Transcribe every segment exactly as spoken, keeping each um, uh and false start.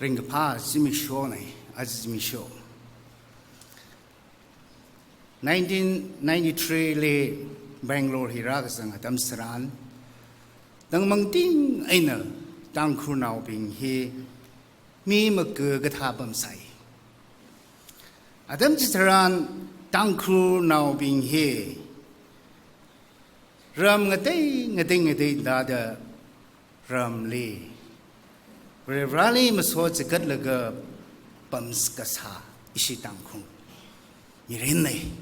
Ringkaphā zimiksho nei, aja zimiksho. Nineteen ninety-three li Bangalore hi rākazang atam tharan, tangmangting eina Tangkhulnaobing hi mi maka kathā pamsai. Atam chitharan Tangkhulnaobing hi ram ngatei, ngatei, ngatei dada ramli, Varivarāli maso chikatlaga pamkasā ishi Tangkhul mirin nei.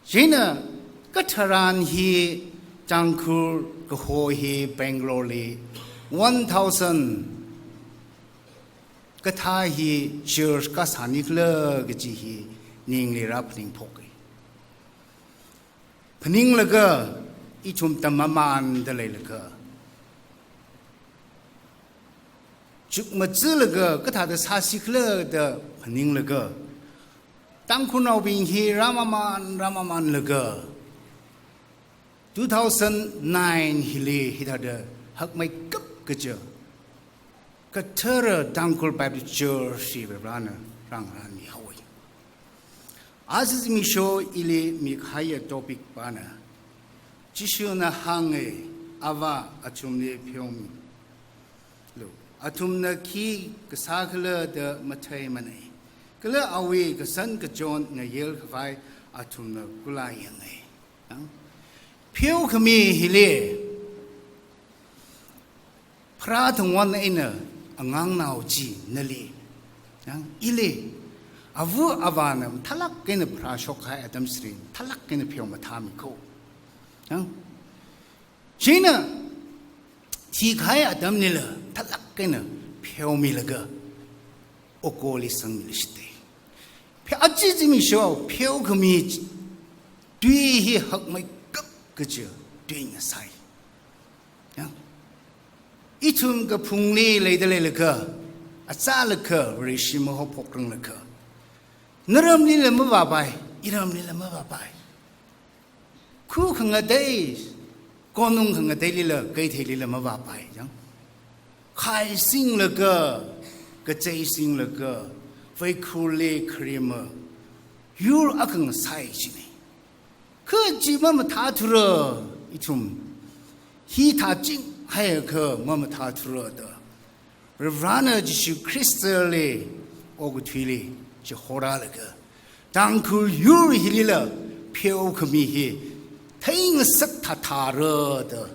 Chieina katharan hi Tangkhul kaho hi Bangalore li one thousand kathā hi church kasā nikhala kaji hi ningli rāphaningphok. Phaninglaga, ithum tamamānda leilaga, chukmajalaga, kathāda sāsikhala da phaninglaga, Tangkhulnaobing hi rāmamān, rāmamānlaga, two thousand nine hili hithāda hakmeikap kaja, kathara Tangkhul Baptist Church hi Varivarāna rāngarānmihaowa. Aja zimiksho ili mikahaiya topic pana, Jishuna hānga, Avā, athumli pheomilu. Athumna khi kasākhala da matheimanei. Kala awui kazan kachon ngayel khavai athumna kula yanga. Nang pheokhami hili, pharā thangwon eina angangnao chi nali, nang ili, ava avāna mathālāk eina pharāshok kahai atam chili mathālāk eina pheomathāmi kho. Nang, chieina thikahai atamlila mathālāk eina pheomilaga okoli sangmilashite. Phe-, aja zimiksho pheokhami tui hi hakmeikap kaja tui ngasai. Ya. Ithum kaphungli leida leilaga, achālakha, Vareshi mahaophokranglakha, naramlila mavāpai, iramlila mavāpai. Khu khangatei, konung khangateilila, kaitheilila mavāpai, yang. Khaisinglaga, kacheisinglaga, vaikhurli kharima, yur akha ngasai chine. Kha chi mamathāthura, ithum. Hithā chinghaiakha mamathāthura da. Varivarāna Jishu Khristali okathuili chihorālaga, Tangkhul yur hilila pheokhami hi theingasak thāthāra da,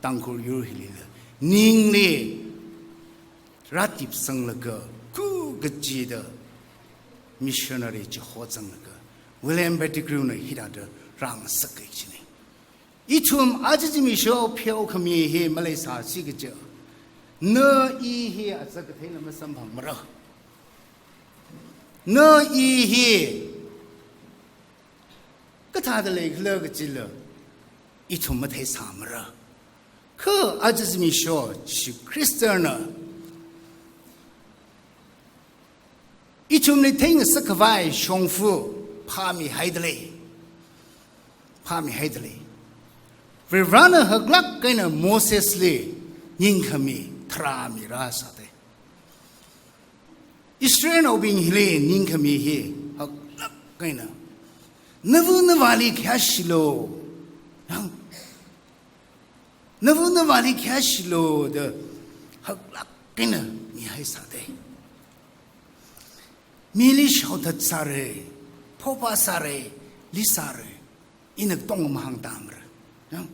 Tangkhul yur hilila ningli rātipsanglaga, khu kachida missionary chihozanglaga, William Pettigrewna hithāda rāngasaka chine. Ithum aja zimiksho pheokhami hi maleisāsi kaja, na i hi aja katheila masamphangmara. Na i hi kathāda leikhala kajila ithum matheisāmara. Kha aja zimiksho Jishu Khristana ithumli theingasak khavai shongfa phāmihaida lei. Phāmihaida lei. Varivarāna haklāk eina Mosesli ningkhami tharā mirāsāte. Israelnaobing hili ningkhami hi haklāk eina, nava navāli khayāshilu. Nang, nava navāli khayāshilu da haklāk eina mihaisāte. Mili shaothatsāra, phopāsāra, lisāra, ina katonga mahāngtāmara. Nang,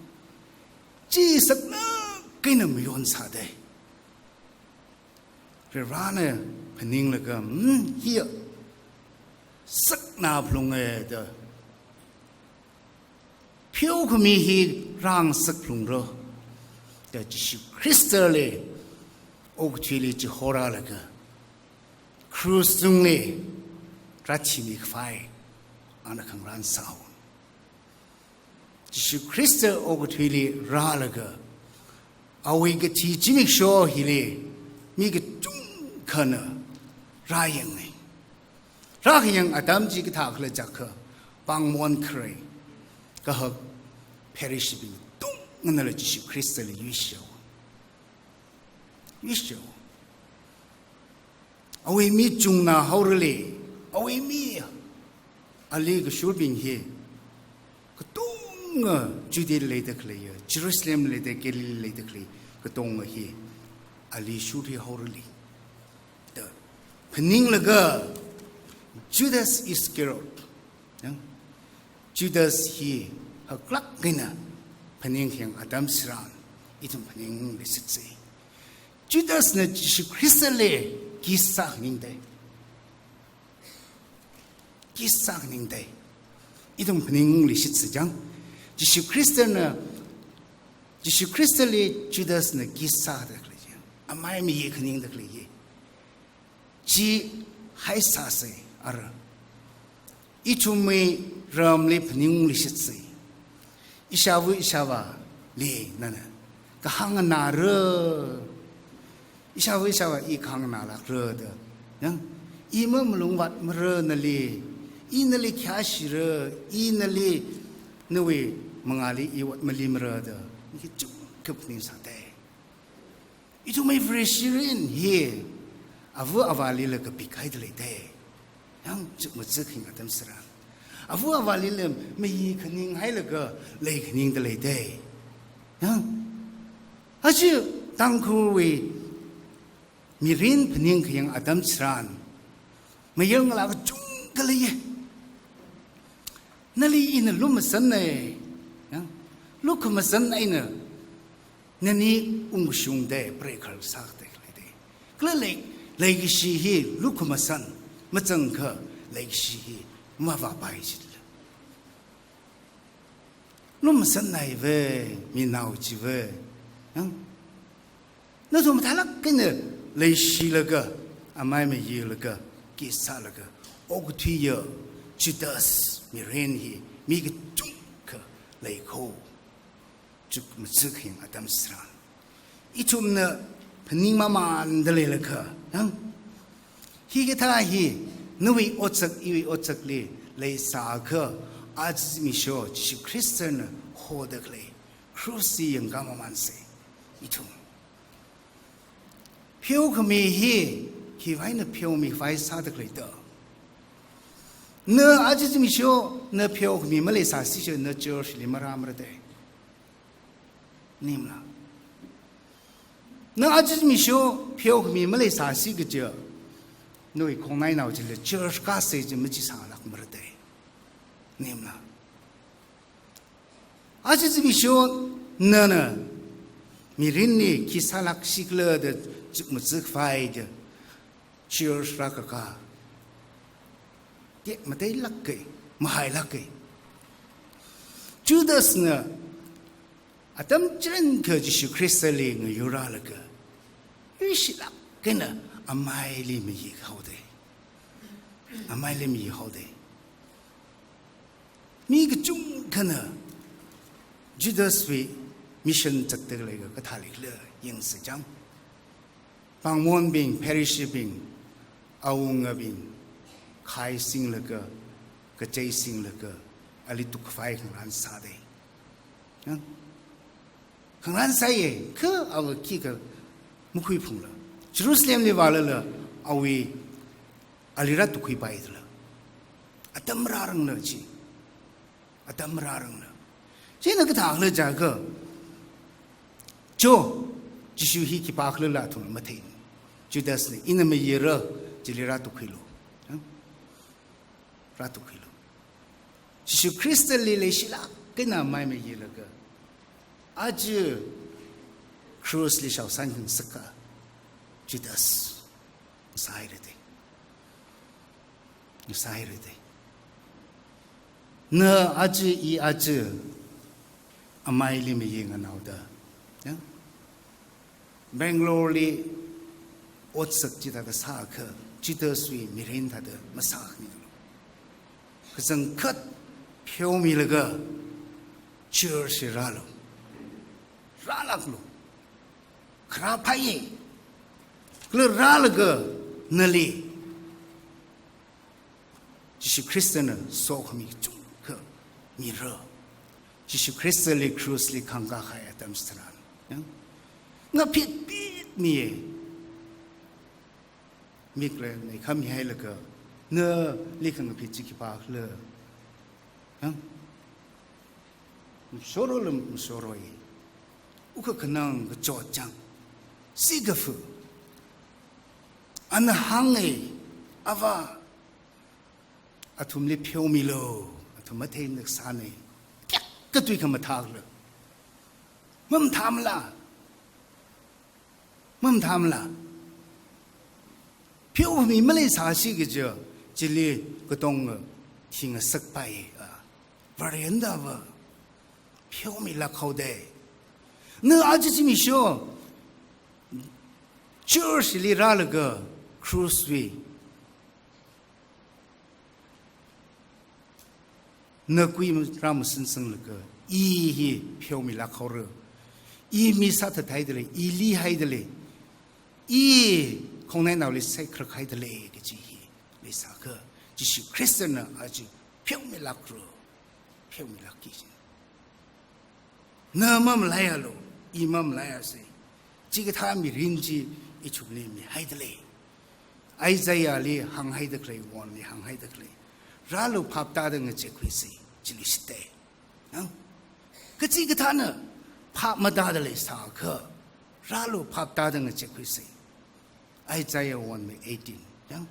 chi saklāk eina mayonsāte. Varivarāna phaninglaga, "Hmm, hiya sakna phalunga da. Pheokhami hi rāngasak phalungra," da Jishu Khristali okathuili chihorālaga, krus tungli rāthimi khavai ana khangarān sāhaowa. Jishu Khrista okathuili rālaga, awui kathi zimiksho hili mi kachungkhana rāyanga. Rākhayang atam chi kathākhala jiakha, pāngmon kharei kahak Pharisee bing katonganala Jishu Khristali yuishihaowa. Yuishihaowa. Awui mi chungna haorale, awui mi ali kashurbing hi, katonga Judea leida khalei, Jerusalem leida, Galilee leida khalei, katonga hi, ali shurhi haorale. Da, phaninglaga Judas Iscariot, ya, Judas hi haklāk eina phaning khayang atam tharan, ithum phaningli shitsei. Judasna Jishu Khristali khi sāningdei. Khi sāningdei. Ithum phaningli shitsei chang. Jishu Khristana, Jishu Khristali Judasna khi sāda khalei chi, amai mayi khaningda khalei chi, chi haisāsei ara. Ithumwui ramli phaningli shitsei. Ishāva ishāvāli nana kahāng nganāra. Ishāva ishāvā i kahāng nganālākra da. Ya? I mamalungvātmara nali. I nali khayāshira. I nali nawui mangāli i vātmalimara da. Mi kachungkha phaningsādei. Ithumwui Vareshi mirin hi ava avālila kapikhaida leidei. Ya, chukmajā khayang atam tharan, ava avālila mayi khaninghailaga leikhaningda leidei. Ya, aja Tangkhulwui mirin phaning khayang atam tharan, mayarngalā kachungkha leiya. Nali ina lumashanna, ya, lukhamashan eina nani ungshungdei, preikhar sādei leidei. Kala lei, leikashi hi lukhamashan, machangkha leikashi hi mavāpai chila. Lumashanna iva, minao chiva, ya, nathum mathālāk eina leishilaga, amai mayilaga, khi sālaga, okathuiya Judas mirin hi mi kachungkha leikho. Chukmajā khayang atam tharan, ithumna phaning mamānda leilakha, ya? Hikathā hi, nawui otsak, iwui otsakli leisākha, aja zimiksho Jishu Khristana hoda khalei krush chi yangkā mamānsei, ithum. Pheokhami hi, khiwui eina pheomikhavai sāda khalei da. Na aja zimiksho, na pheokhami maleisāsi chiakha na church li marāmaradei. Nimla. Na aja zimiksho pheokhami maleisāsi kaja, nawui khongnainao chila church kāsei chi machi sālākmaradei. Nimla. Aja zimiksho nana mirinli khi sālāksikhala da chukmajākhavai da church rākakā, tekmateilākei, mahailākei. Judasna atam chitharanakha Jishu Khristali ngayurrālaga, yuishilāk eina amaili mayihaodei. Amaili mayihaodei. Mi kachungkhana Judaswui mission zatda khalei kathā leikhala yangsei chang. Pāngmonbing, Pharisee bing, awungabing, khaisinglaga, kacheisinglaga, ali tukkhavai khangarān sādei. Ya? Khangarān sāya, kha awa khikha makhuiphungla. Jerusalemli vālala, awui ali rātukkhuipaidala. Atam rārangna chi. Atam rārangna. Chieina kathākhala jiakha, cho, Jishu hi khipākhala athumla mathei. Judasna, ina mayira, chili rātukkhuilu. Ya? Rātukkhuilu. Jishu Khristali leishilāk eina amai mayilaga, aja krushli shaoshan khangasakkha Judas, ngasāhaira dei. Ngasāhaira dei. Na aja, i aja amaili mayinganaoda, ya? Bangaloreli otsak chithāda sākha, Judaswui mirin thāda masākhani. Kachangkhat pheomilaga church rālu. Rālāklu. Kharā phāya. Kala rālaga nali Jishu Khristana sokhami kachungkha mira. Jishu Khristali krushli khangkākahai atam chitharan, ya? Ngaphitphitmiya. Mik le nei khami hailaga, nali khangaphit chi khipākhala. Yang? Mashoro le mashoroi. Ukha kanang kachot chang. Sikafu. Ana hānga, Ava, athumli pheomilo, athum mathei naksāna. Kayākha tui khamathākhala. Mamathāmala. Mamathāmala. Pheomi maleisāsi kaja, chili katonga thingasakpai, a, Varena va pheomilāk haoda. Na aja zimiksho, church li rālaga, cross wui na kui rāmasinsanglaga, i hi pheomilāk haora. I mi sāthat haidalei, i li haidalei, i khongnainaoli saikharak haidalei kaji hi leisākha, Jishu Khristana aja pheomilākra, pheomilākki kaji. Na mamalaialu, i mamalaiasa. Chikathā mirin chi ithumli mihaidalei. Isaiah li hānghaidalei, Johnli hānghaidalei. Rālu phap tāda ngachekkhuisa, chili shite. Nang? Kachikathāna phap matāda leisākha, rālu phap tāda ngachekkhuisa. Isaiah one wui eighteen. Yang?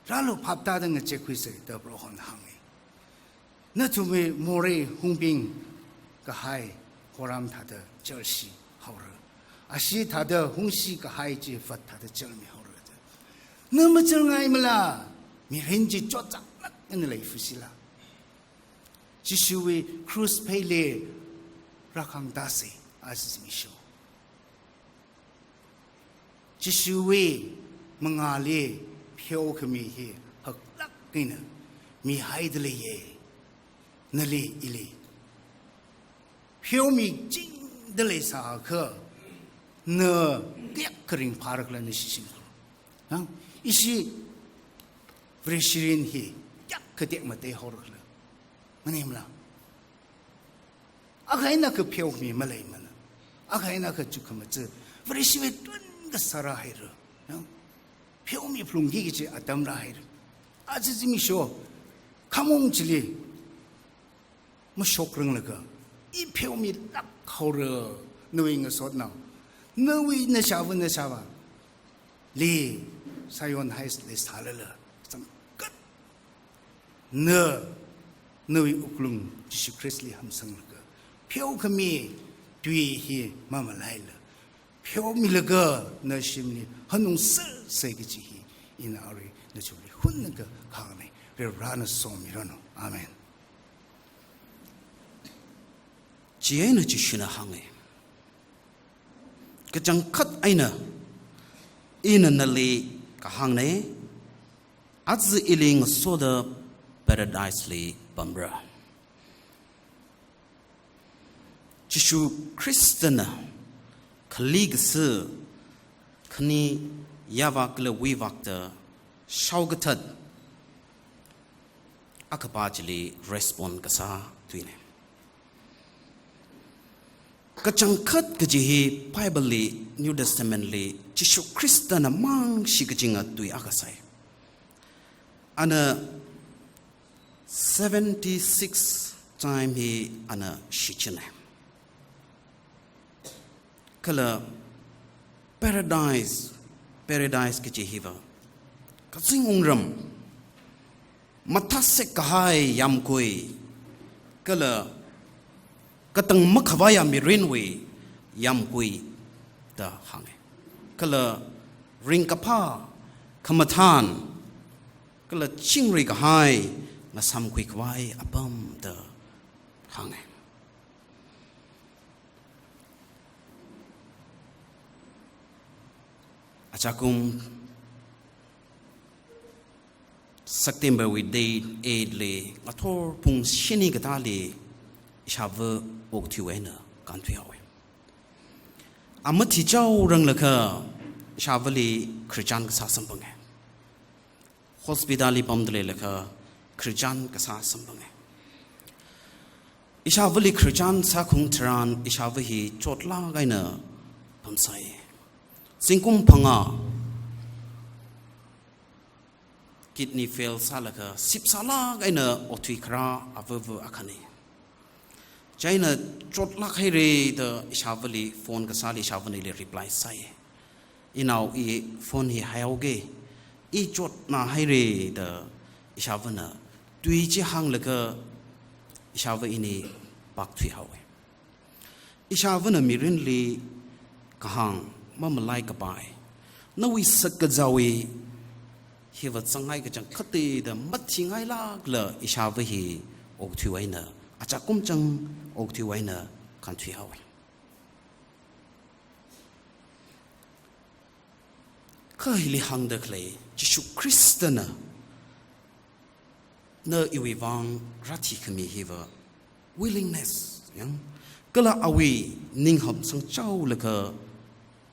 Rālu phap tāda ngachekkhuisa, da Prohona hānga. Nathumwui morei hungbing kahai horam thāda chālshi haora. Ashee thāda hungshi kahai chi vat thāda chālmi haora. Na machālngaimala, mirin chi chotchānglāk eina leifusila. Jishuwui cross pheili rākhangtāsa, aja zimiksho. Jishuwui mangāli pheokhami hi haklāk eina mihaidaleiya, nali ili. Pheomichingda leisākha, na kayākha ringphārakhala nashi shimkhur. Nang, ishi Vareshi mirin hi kayākha tekmatei haorakhala. Maningmala. Akha eina akha pheomi maleimana. Akha eina akha chukkhamachā. Vareshiwui tun kasā rāhaira. Nang? Pheomi phalungki kaji atam rāhaira. Aja zimiksho, khamong chili mashokranglaga, i pheomilāk haora, nawui ngasotnao, nawui nashāva nashāvāli, Zion Heights li sālala, zangkat na, nawui wuklung Jishu Khristali hamsanglaga, pheokhami tui hi mamalaila, pheomilaga na shimli hanungsa sai kaji hi ina arui nathumli hunnakha kahāngna. Varivarana somiranu. Amen. Chieina Jishuna hānga, kachangkhat eina ina nali kahāngna, aja ili ngasoda Paradise li pamra. Jishu Khristana khali kasā khani yāvak kala wuivakta shaokathat akhapa chili respond kasā tuina. Kachangkhat kaji hi Bible li, New Testament li, Jishu Khristana mang shikachinga tui akha sai. Ana seventy-six time hi ana shichina. Kala Paradise, Paradise kaji hiva kazing wungram, mathāsek kahai yāmgui, kala katang makhavaiya mirinwui yāmgui da hānga. Kala ringkaphā, khamathān, kala chingri kahai ngasāmkhui khavai apam da hānga. Ajakum September wui date eight li ngathor pung shini kathāli ishāva okathui eina kānthuihaowa. Ama thichaoranglakha ishāvali khararchan kasā samphanga. Hospital li pamda leilakha khararchan kasā samphanga. Ishāvali khararchan sākhaung tharan ishāva hi chotlāk eina pamsai. Zingkum phangā kidney fail sālaga sip sālāk eina okthui kharā avava akhana. Chieina chotlāk haira da ishāvali phone kasāli ishāvana ili reply sāi. Inao, i phone hi haihaoga, i chotna haira da ishāvana tui chi hānglaga ishāva ini pākthui haowa. Ishāvana mirinli kahāng mamalaikapai, nawui sakkazāwui hiva zangngai kachangkhatta da mathingailākla ishāva hi okthuiwui eina, achakum chang okthuiwui eina kānthui haowa. Kha hili hāngda khalei, Jishu Khristana na iwui vang rāthikhami hiva willingness, yang, kala awui ningham sangchaolaga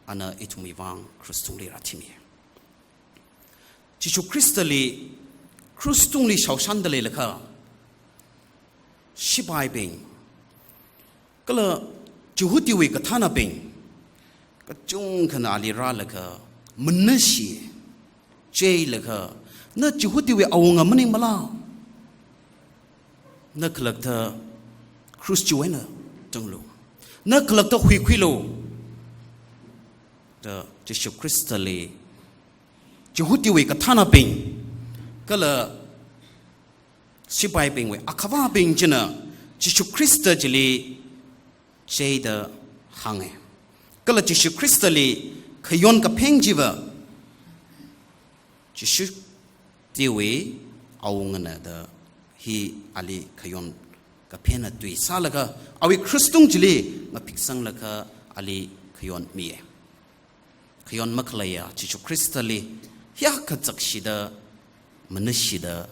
ana ithumwui vang krush tungli rāthimi. Jishu Khristali krush tungli shaoshanda leilakha, shipaibing kala Jihudiwui kathānabing kachungkhana ali rālaga, manashi, cheilaga, na Jihudiwui awunga maningmala, na khalatta krush chiwui eina tanglu, na khalatta huikhuilu da Jishu Khristali Jihudiwui kathānabing kala shipaibingwui akhavābing china Jishu Khrista chili cheida hānga. Kala Jishu Khristali khayon kapheng chiva Jishudiwui awungana da hi ali khayon kaphenna tui sālaga awui krush tung chili ngaphik sanglaga ali khayon miya. Khayon makhaleiya Jishu Khristali hiyākha chakshida, manashida,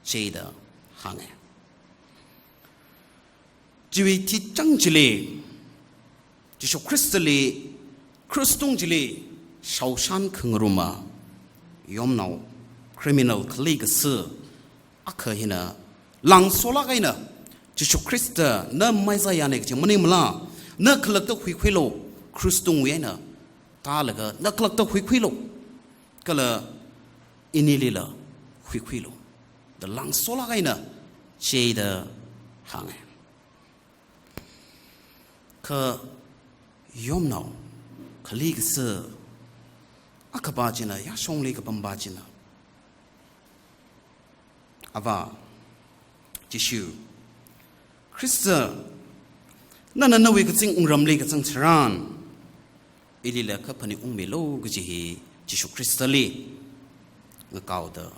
cheida hānga. Chiwui thichang chili, Jishu Khristali krush tung chili shaoshan khangaruma yomnao, criminal, khaleikasā akha hina langsolāk eina, Jishu Khrista na Messiahna kaji maningmala, na khalatta huikhuilu, krush tungwui eina tālaga na khalatta huikhuilu, kala inilila huikhuilu da langsolāk eina cheida hānga. Kha yomnao, khaleikasā akhapa china, yāshongli kapampa china, Avā Jishu Khrista, nana nawui kazing wungramli kazang tharan, ilila kaphaning ungmilu kaji hi Jishu Khristali ngakaoda,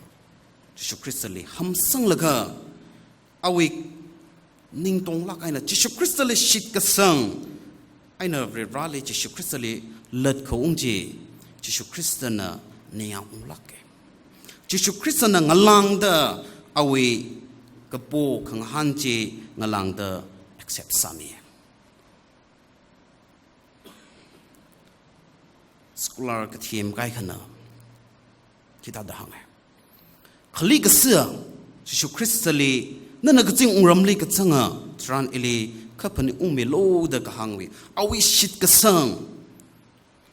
Jishu Khristali hamsanglaga, awui ningtonglāk eina Jishu Khristali shitkasang eina Varivarali Jishu Khristali latkaung chi Jishu Khristana ningyāng unglāka. Jishu Khristana ngalāngda awui kapo khangahān chi ngalāngda accept sāmi. Scholar kathem kaikhana hithāda hānga. Khaleikasā Jishu Khristali nana kazing wungramli kazanga tharan ili kaphaning ungmilu da kahāngwui, awui shitkasang,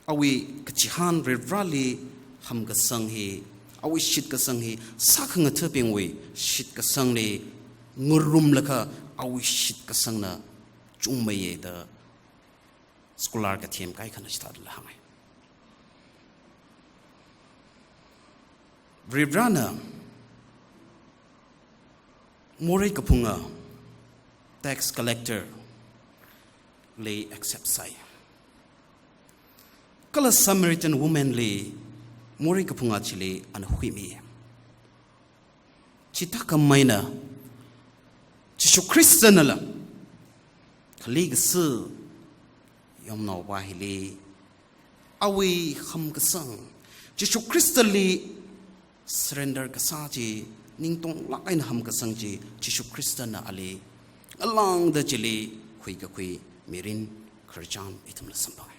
awui kachihān Varivarali hamkasang hi, awui shitkasang hi sākhangathabingwui shitkasangli ngarumlaga awui shitkasangna chungmeiya da scholar kathem kaikhana chithāda hānga. Varivarana morei kaphunga tax collector li accept sāi. Kala Samaritan woman li morei kaphunga chili ana huimi. Chithākhameina Jishu Khristanala khaleikasā yomnaova hili awui hamkasang, Jishu Khristali surrender kasā chi, ningtonglāk eina hamkasang chi, Jishu Khristana ali ngalāngda chili huikakhui mirin khararchan ithumla samphanga.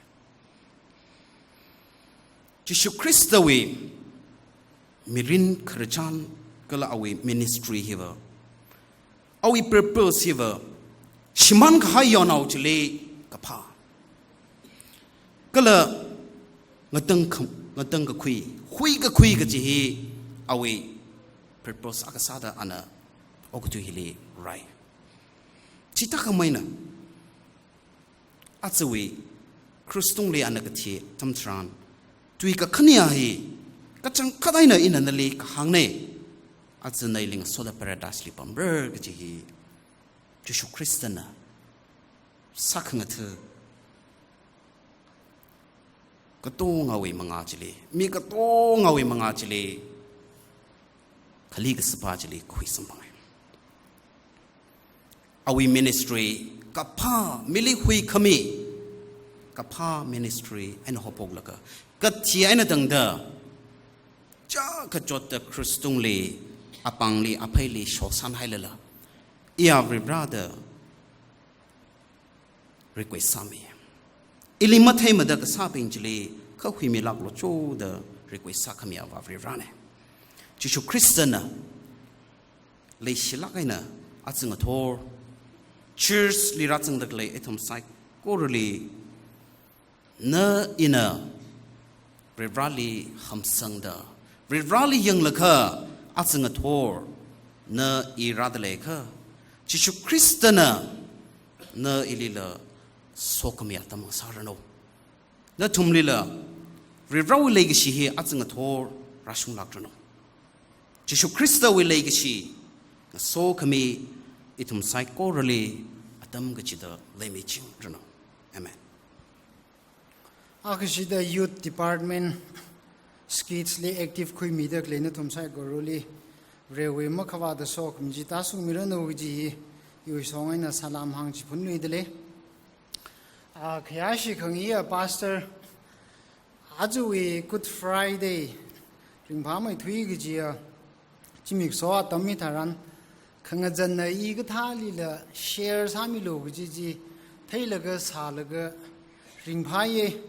Jishu Khristawui mirin khararchan kala awui ministry hiva, awui purpose hiva, shimānkahai yonao chili kaphā kala ngatangkha-, ngatangkakhui, huikakhui kaji hi awui purpose akha sāda ana okathui hili rai. Chithākhameina, ajawui krush tungli ana kathi atam tharan, tui kakhaneya hi, kachangkhat eina ina nali kahāngnei, aja na ili ngasoda paradise li pamra kaji hi, Jishu Khristana sākhangatha katongawui mangā chili, mi katongawui mangā chili, kali kasāpa chili khui samphanga. Awui ministry kaphā, mili huikhami kaphā ministry eina haophoklaga, kathi eina tangda, chā kachotta krush tungli, apāngli, apheili shosān hailala, iya Varivarā da request sāmi. Ili matheimada kasābing chili kha huimilāklo cho da request sākhami Avā Varivarāna. Jishu Khristana leishilāk eina aja ngathor church li rāzangda khalei ithum saikorali, na ina Varivarāli hamsangda, Varivarāli yanglakha aja ngathor na i rāda leiakha, Jishu Khristana na ilila sokhami atam ngasāranu. Nathumlila Varivarāwui leikashi hi aja ngathor rāshunglākranu. Jishu Khristawui leikashi ngasokhami ithum saikorali atam kachida leimichingranu. Amen. Akhashida Youth Department Skits li active khuimida khalei nathum saikorali Varewui makhavāta sokhami chi tāshungmiranu kaji hi iwui shong eina salam hāngchiphunluida lei. Ah, khayāshi khangayiya Pastor, ajawui Good Friday ringphāmeithui kajiya zimiksho atam hitharan, khangazanna i kathālila share sāmilu kaji chi theilaga sālaga ringphāya.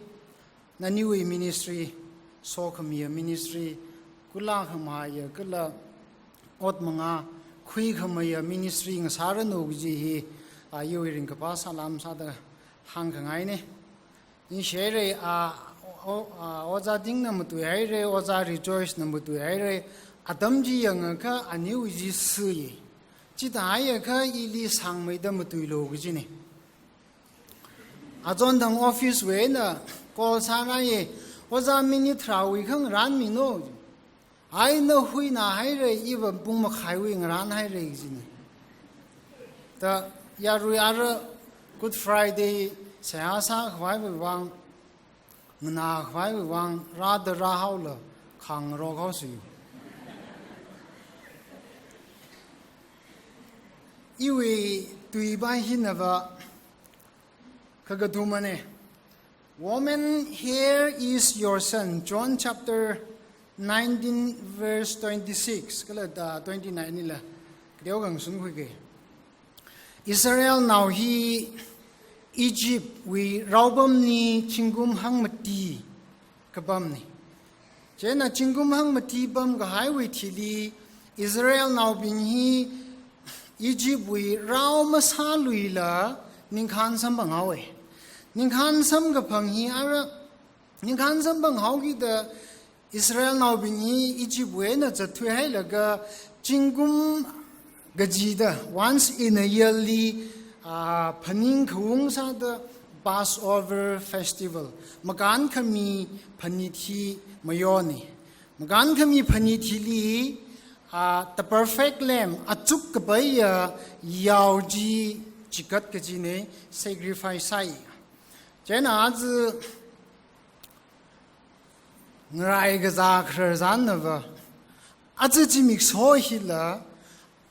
Naniwui ministry, sokhamiya ministry, kula khamaya kala ot mangā khuikhamaya ministry ngasāranu kaji hi, ah, iwui ringkaphā salam sāda hāngkhangaina. Ningshi haira, ah, o-, o-, ah, Ojā Dingna matuihaira, Ojā Rejoice na matuihaira, atam chi yangakha aniwui chi sui. Chithāhaiakha ili sangmeida matuilu kajina. Achon thang office wui eina call sārāya, Ojā minute tharāwui kha ngarānminu. Ai na huina haira, iva pung makhaiwui ngarān haira kajina. Ta yarui ara Good Friday seihā sākhavaiwui vang, nganākhavaiwui vang, rāda rāhaolu, khangarok haosi. Iwui tuipa hinava khagathumana. Woman, here is your son. John chapter nineteen verse twenty-six kala da twenty-nine nila. Kadiao khangasun khuike. Israelnao hi Egypt wui raopamli zingkum hangmati kapamna. Chieina zingkum hangmati pamkahaiwui thili Israelnaobing hi Egypt wui rao masāluila ningkhān samphanghaowa. Ningkhān samkaphang hi ara, ningkhān samphanghaokida Israelnaobing hi Egypt wui eina zatthuihailaga zingkum kachida once in a year li, ah, phaning khaung sāda Passover festival, makānkhami phanit hi mayona. Makānkhami phanit hili, ah, the perfect lamb, achuk kapaiya yao chi chikat kajina, sacrifice sāi. Chieina aja ngarai kazā kharar zannava, aja zimiksho hila,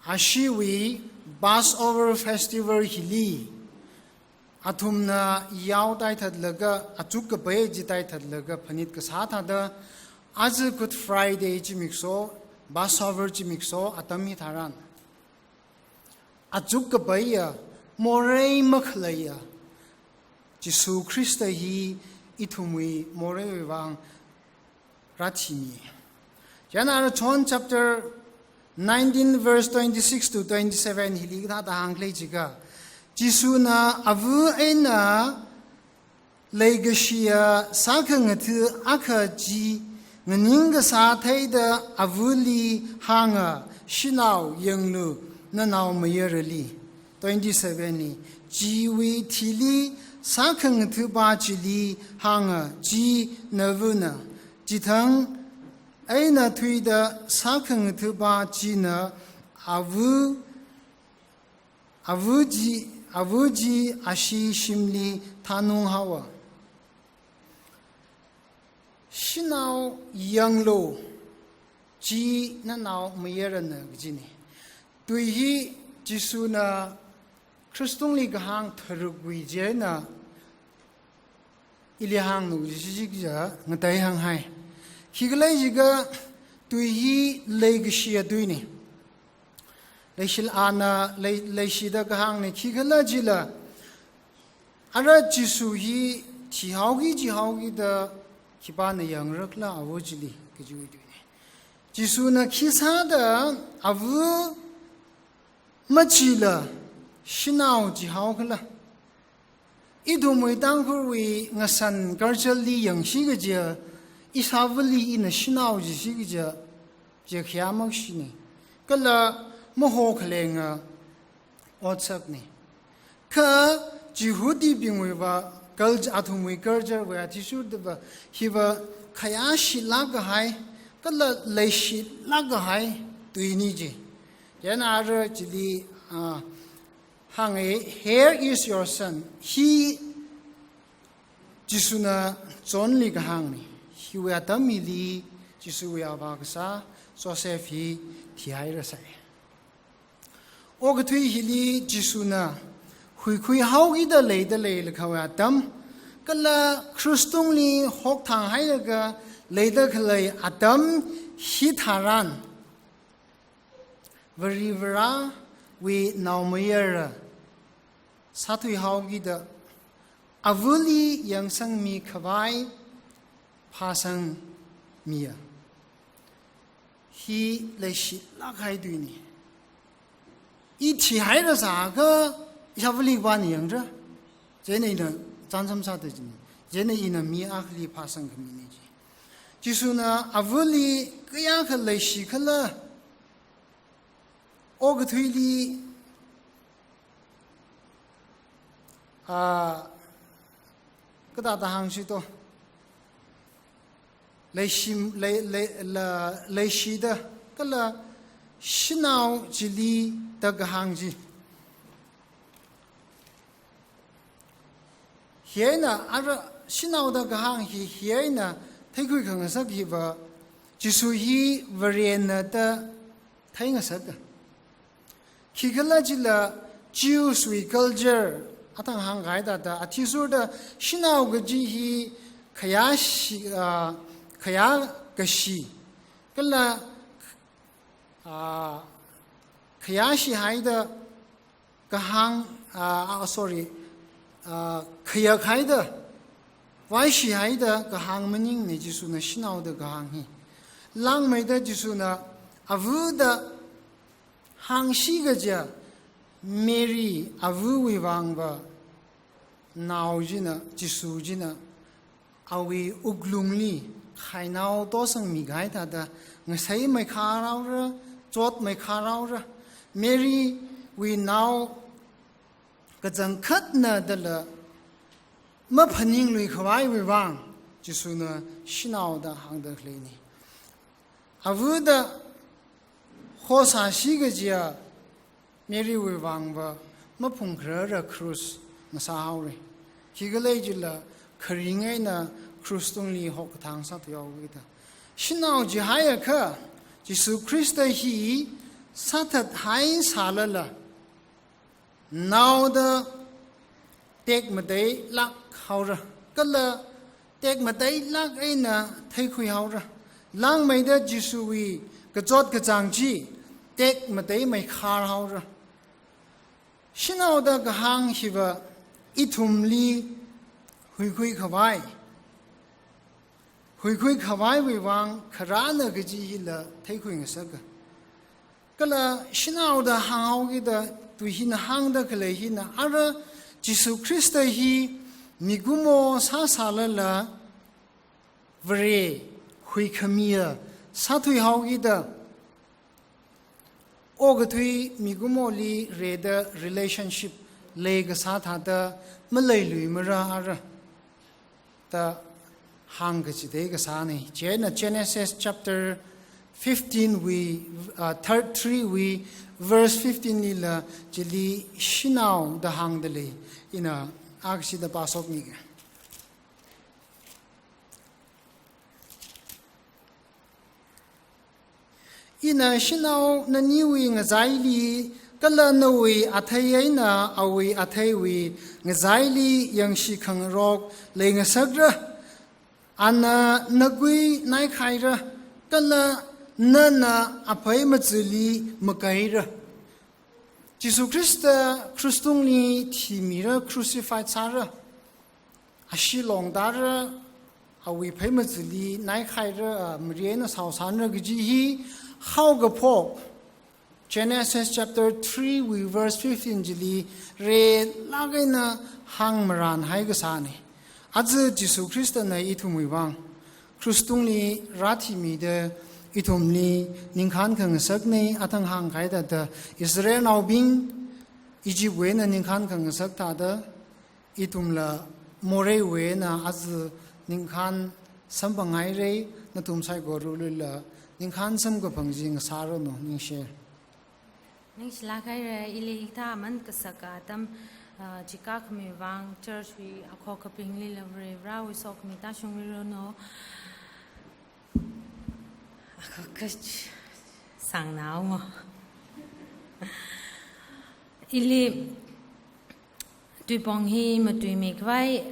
ashiwui Passover festival hili, athumna yao taithatlaga, achuk kapai chi taithatlaga phanit kasā thāda, aja Good Friday zimiksho, Passover zimiksho atam hitharan, achuk kapaiya, morei makhaleiya Jishu Khrista hi ithumwui moreiwui vang rāthimi. Chieina ara John chapter nineteen verse twenty-six to twenty-seven hili kathāda hāngkhalei jiakha, Jishuna ava eina leikashiya sākhangatha akha chi Nganing kasā theida avali hānga, "Shanao yanglu, nanao mayarali." Twenty-seven li, "Chiwui thili sākhangatha̱pa chili hānga, 'Chi navana.' Chithang eina thuida sākhangatha̱pa china ava, ava chi, ava chi ashee shimli thanung haowa." "Shanao yanglu, chi nanao mayarana," kajina. Tui hi Jishuna Khristungli kahāng tharukwui chieina ili hānglu jishi jiakha ngatei hānghai. Khikhalei jiakha tui hi leikashiya tuina. Leishilana, lei, leishida kahāngna, khikhala jila, ara Jishu hi thihaoki jihaokida khipāna yangrakhala ava chili, kajiwui tuina. Jishuna khi sāda ava machila shanao jihaokhala? Ithumwui Tangkhulwui ngashan culture li yangsi kaja, ishāvali ina shanao jishi kaja, chi khayā makashina. Kala maho khalenga otsakna. Kha Jihudibingwuiva culture, athumwui culture wui athishurdava hiva khayāshilāk kahai, kala leishilāk kahai tuina chi. Chieina ara chili, ah, hānga, "Here is your son." Hi Jishuna Johnli kahāngna. Hiwui atam hili Jishuwui avā kasā Joseph hi thihairasai. Okathui hili Jishuna huikhui haokida leida leilakhawui atam, kala Khristungli hokthang hailaga leida khalei atam hitharan, Varivarāwui naomayara sāthui haokida avali yangsangmi khavai phāsangmiya. Hi leishilāk kahai tuina. I thihairasākha ishāvali khipāna yangra? Chieina ina chānjam sāda jina. Chieina ina mi akhali phāsangkhamina ji. Jishuna avali kayākha leishikhala? Okathuili, ah, kathāda hāngsi to? Leishim, lei, lei, la, leishida, kala shanao chili da kahāng chi. Hi eina ara shanao da kahāng hi, hi eina theikhui khangasak hiva, Jishu hi Varena da theingasaka. Khikhalajila Jews wui culture, athang hāngkahai thāda, athishurda shanao kaji hi khayāshi, ah, khayākashi, kala, ah, khayāshi haida kahāng, ah, ah, sorry, ah, khayak haida, vaishi haida kahāng maningna Jishuna shanao da kahāng hi. Langmeida Jishuna ava da hāngsi kaja, Mary avawui vangva nao china, Jishu china, awui wuklungli khainao tosangmi kahai thāda ngaseimeikharhaora, chotmeikharhaora. Mary wui nao kachangkhatna dala maphaningluikhavaiwui vang Jishuna shanao da hāngda khaleina. Ava da hosāsi kajiya Mary wui vangva maphungkharara cross ngasāhaora. Khikhalajila kharing eina cross tungli hokkathang sāthuihaokida. Shanao jihaiakha Jishu Khrista hi sāthathai sālala, nao da tekmateilāk haora, kala tekmateilāk eina theikhuihaora. Langmeida Jishuwui kachot kachāng chi tekmateimeikhar haora. Shanao da kahāng hiva ithumli huikhuikhavai, huikhuikhavaiwui vang kharāna kaji hila theikhuingasaka. Kala shanao da hānghaokida tui hina hāngda khalei hina, ara Jishu Khrista hi mikumo sāsālala Vare khuikhamiya sāthuihaokida, okathui mikumoli rida relationship leikasā thāda maleiluimara ara da hāngkachithei kasāna. Chieina Genesis chapter fifteen wui, uh, third three wui verse fifteen lila chili shanao da hāngda lei. Ina akashida pāshokmige. Ina shanao naniwui ngachaili kala nawui athei eina awui atheiwui ngachaili yangshi khangarok leingasakra. Ana nagui naikhaira, kala nana aphei machili makaira. Jesu Khrista krus tungli thimira, crucified sāra, ashee longdara, awui phei machili naikhaira, a, mari eina saosanra kaji hi haokaphok Genesis chapter three wui verse fifteen chili relāk eina hāngmaranhai kasāna. Aja Jesu Khristana ithumwui vang krus tungli rāthimida ithumli ningkhān khangasakna, athang hāngkahai thāda Israelnaobing Egyptwui eina ningkhān khangasak thāda ithumla moreiwui eina aja ningkhān samphanghaira, nathum saikoralila ningkhān samkaphang chi ngasāranu, ningshi. Ningshilāk haira, ili hikathā aman kasaka atam, ah, chikākhami vang church wui akhokabinglila Varivarāwui sokhami tāshungmiranu. Akhokach sāngnao mo. Ili tuipong hi matuimikhavai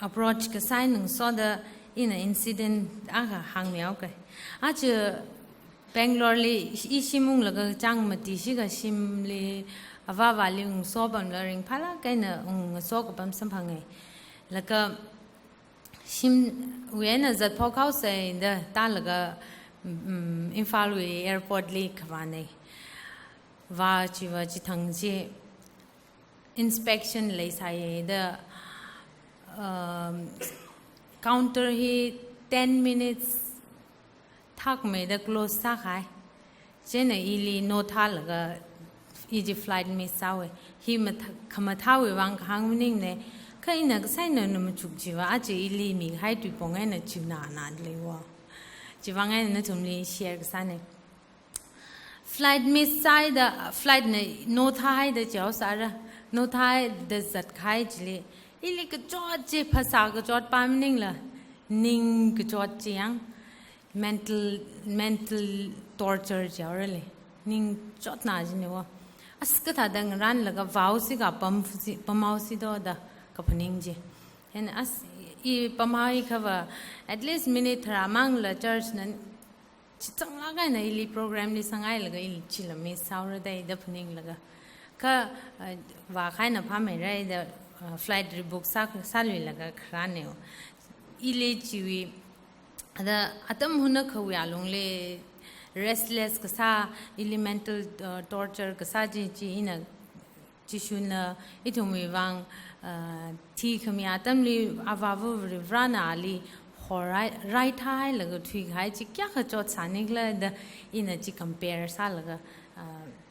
approach kasā eina ngasoda ina incident akha hāngmihaoke. Aja Bangalore li i shim unglaga chang mati shikha shimli avāvali ungsopamla ringphālāk eina ungngaso kapam samphange. Laga shimwui eina zatphok haosei da tālaga, mm, Imphalwui airport li kavāne. Vā chiva chithang chi inspection leisāya da, um, counter hi ten minutes thakmeida close sākahai. Chieina ili nothālaga i chi flight miss sāhaowe. Hi matha-, khamathāwui vang kahāng maningna. Kha ina kasā eina na machuk chiva, aja ili mikahai tuipong eina chunana leiwo. Chivang eina nathumli share kasāna. Flight miss sāhaida, flight na nothāhaida jihaosāra, nothāhaida zatkahai chili, ili kachot chi phasā kachot pa maningla, ning kachot chi yang, mental, mental torture jihaorale, ning chotna jiniwo. As kathāda ngaranlaga vāhaosi ka pam si, pamhaosi do da kaphaning chi. And as i pamhaiakhava, at least minute tharā mangla church na chichanglāk eina ili program li sanghailaga ili chila miss sāhaora da ida phaninglaga. Kha, uh, vākahaina phāmeira da, uh, flight rebook sā, sāluilaga kharāneo. Ili chiwui, ada atam hunakhawui alungli restless kasā, ili mental, uh, torture kasā chi, chi ina Jishuna ithumwui vang, ah, thikhami atamli Avāva Varivarana ali horai, raithailaga thuikahai chi kayākha chotsānikhala da ina chi compare sālaga, ah,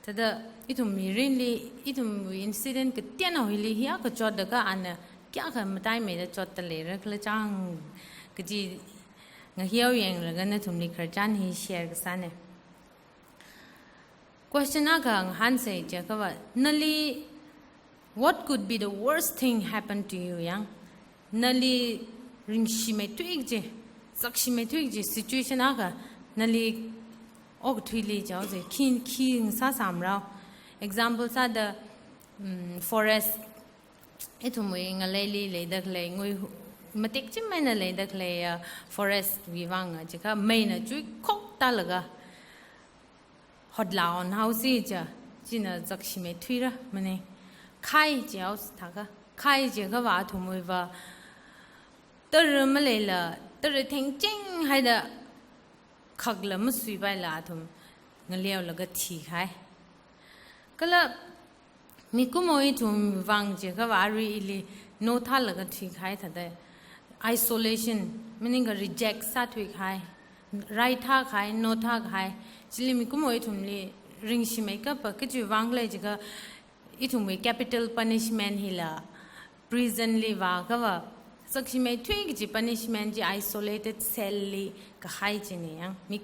thāda ithum mirinli, ithumwui incident kateonao hili hiyākha chotda kha ana kayākha mataimeida chotda leira khala chang kaji ngahiao yanglaga nathumli khararchan hi share kasāne. Question akha ngahānsei jiakhava, nali, what could be the worst thing happen to you yang? Nali ringshimei thuikaji, zakshimeithui kaji situation akha, nali okathuili jihaosa, khi, khi ngasāsamrao. Example sāda, mm, forest, ithumwui ngaleili leida khalei, ngui hu-, matik chimmeina leida khalei, ah, forest wui vang, ah, jiakha meina chuikhok tālaga, hotla onhaosi ja, china zakshimeithuira mane. Khai jihaosa thākha, khai jiakhava athumwuiva, tara maleila, tara thengchinghaida, khakla masuipaila athum ngaleolaga thikahai. Kala mikumo ithum vang jiakhava arui ili nothālaga thuikahai thāda isolation, maningakha reject sāthuikahai. raithā kahai, nothā kahai, chili mikumo ithumli ringshimei kapa kachiwui vang khala jiakha, ithumwui capital punishment hila prison li vākava, zakshimei thuikaji punishment chi isolated cell li kahai china yang. Mi,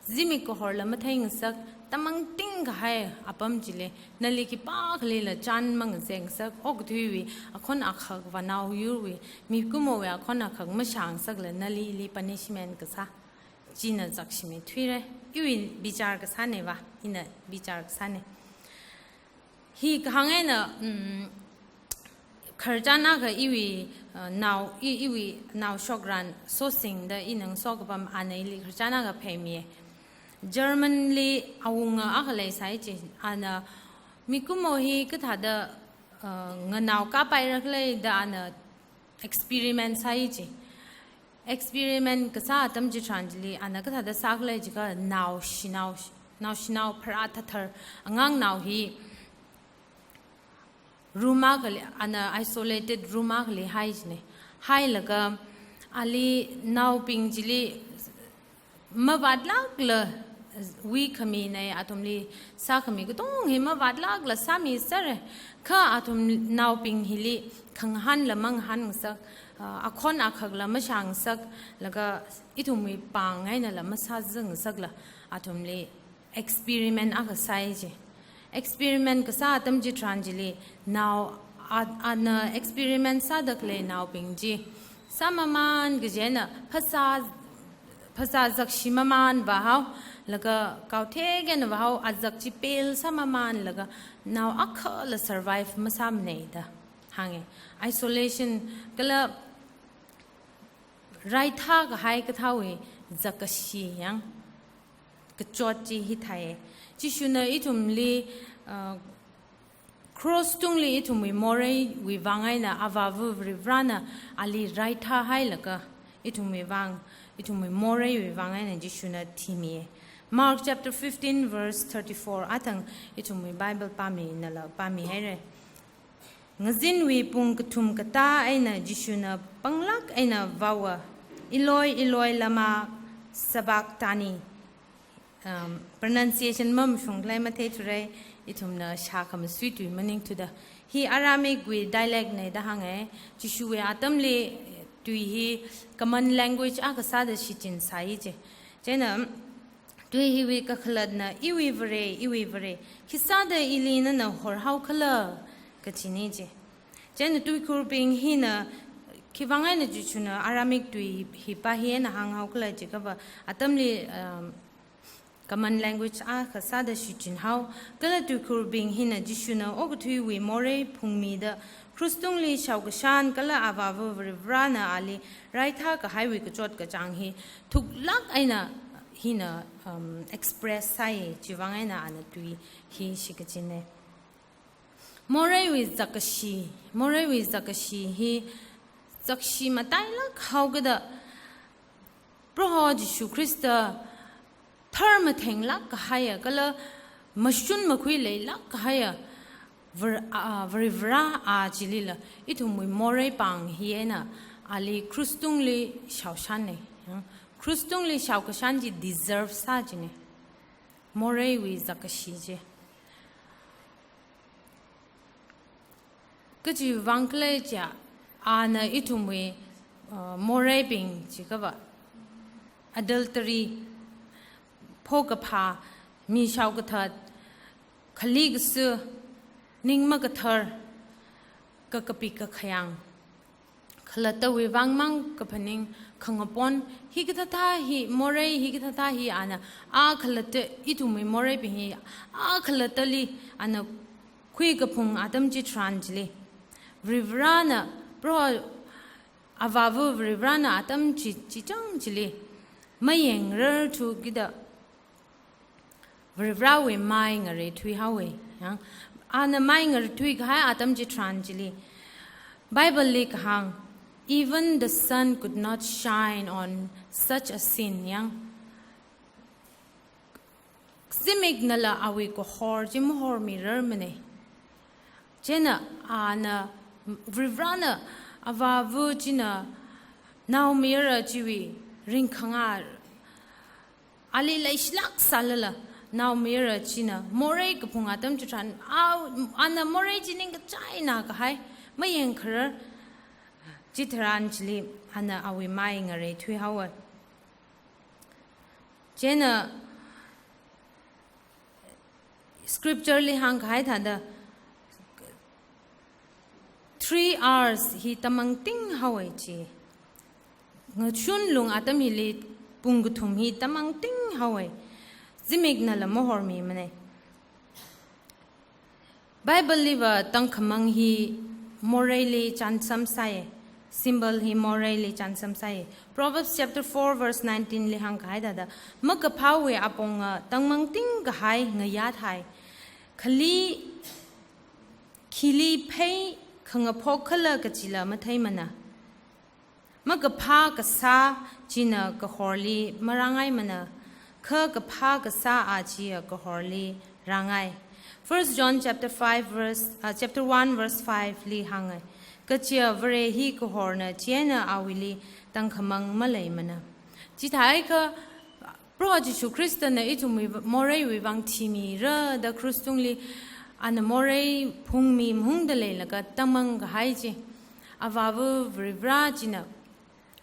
zimik kahorla matheingasak, tamangting kahai apam chili, nali khipākhalila chān mangazengasak, okathuiwui akhon akhak vānao yurwui, mikumowui akhon akhak mashāngasakla nali ili punishment kasā. China zakshimei thuira. Iwui bichar kasāna va, ina bichar kasāna. Hi kahāng eina, mm, khararchan akha iwui, uh, nao, i, iwui nao shokran Sosing da ina ngaso kapam ana ili khararchan akha phāmiya. German li awunga akha leisai chi, ana mikumo hi kathāda, uh, nganao kāpaira khala da ana experiment sāi chi. Experiment kasā atam chitharan chili, ana kathāda sākhala jiakha nao shanao, nao shanao pharā thathar, angangnao hi room akhali, ana isolated room akhali hai china. Hailaga ali naobing chili mavātlākla wui khaminei, athumli sākhami katonga hi mavātlākla sāmisera. Kha athum naobing hili khangahānla mangahānngasak, ah, akhon akhakla mashāngasak, laga ithumwui pāng einala masāzangngasakla athumli experiment akha sāi chi. Experiment kasā atam chitharan chili, nao a, ana experiment sāda khalei naobing chi sāmamān kajina phasā, phasā zakshi mamān vāhao, laga kaothek eina vāhao, azak chi pel sāmamānlaga nao akhala survive masāmanei da hānga. Isolation kala raithā kahai kathāwui zakkashi yang kachot chi hithāi. Jishuna ithumli, uh, cross tungli ithumwui moreiwui vang eina Avāva Varivarana ali raithāhailaga ithumwui vang, ithumwui moreiwui vang eina Jishuna thimiya. Mark chapter fifteen verse thirty-four, athang ithumwui Bible pāminala pāmihaira. Ngazinwui pung kathum katā eina Jishuna panglāk eina vaowa, "Eloi, Eloi, lama sabachthani?" Um, pronunciation mamashung khalei matheithura, ithumna shākhamasui tui maningthuda. Hi Aramaic wui dialect na da hānga. Jishuwui atamli tui hi common language akha sāda shichinsai chi. Chieina tui hiwui kakhalatna, "Iwui Vare, iwui Vare, khisāda ili nana horhao khala?" kachina chi. Chieina tuikurbing hina, khivang eina Jishuna Aramaic tui hi pā hi eina hānghao khala jiakhava, atamli, um, common language akha sāda shichinhao. Kala tuikurbing hina Jishuna okathuiwui morei phungmida, krush tungli shaokashan kala Avāva Varivarana ali raithā kahaiwui kachot kachāng hi thuklāk eina hina, um, express sāi, chivang eina ana tui hi shikachina. Moreiwui zakkashi, moreiwui zakkashi hi zakkashi matailāk haokida, Proho Jishu Khrista tharmathenglāk kahaiya, kala mashun makhui leilāk kahaiya, Var-, a, Varivara a chilila, ithumwui morei pāng hi eina ali krush tungli shaoshanna. Krush tungli shaokashan chi deserve sā china. Moreiwui zakkashi chi. Kachivang khala jiakha, ana ithumwui, uh, moreibing jiakhava, adultery, phokaphā, mi shaokathat, khali kasu, ning makathar, kakapik kakhayang, khalattawui vangmang kaphaning, khangapon, hikathāthā hi, morei hikathāthā hi ana, a khalatta, ithumwui moreibing hi, a khalattali ana khuikaphung atam chitharan chili, Varivarana, Proho Avāva Varivarana atam chi, chichang chili mayangrarthukida, Varivarawui mai ngareithui haowa. Yang, ana mai ngareithui kahai atam chitharan chili, Bible li kahāng, "Even the sun could not shine on such a sin," yang. Zimiknala awui kahor chi mahormirarmana. Chieina ana, Varivarana, Avāva china naomayara chiwui ringkhanga, Ali leishilāk sālala, naomayara china morei kaphung atam chitharan, a, ana morei chi ningkachāng eina kahai, mayeng kharar, chitharan chili ana awui mai ngareithui haowa. Chieina scripture li hāngkahai thāda, three hours hi tamangting haowa chi. Ngashun lung atam hili pung kathum hi tamangting haowa. Zimiknala mahormimanei. Bible liva tangkhamang hi moreili chānsam sāya. Symbol hi moreili chānsam sāya. Proverbs chapter four verse nineteen li hāngkahai thāda, makaphāwui aponga tangmangting kahai ngayā thai. Khali, khili phei khangaphok khala kachila matheimana. Makaphā kasā china kahorli marāngaimana, kha kaphā kasā a chiya kahorli rāngai. First John chapter five verse, uh, chapter one verse five li hānga. Kachiya Vare hi kahorna chieina awuili tangkhamang maleimana. Chithākha Proho Jishu Khristana ithumwui v-, moreiwui vang thimira da krus tungli, ana morei phungmi mahungda leilaga tangmang kahai chi. Avāva Varivarā china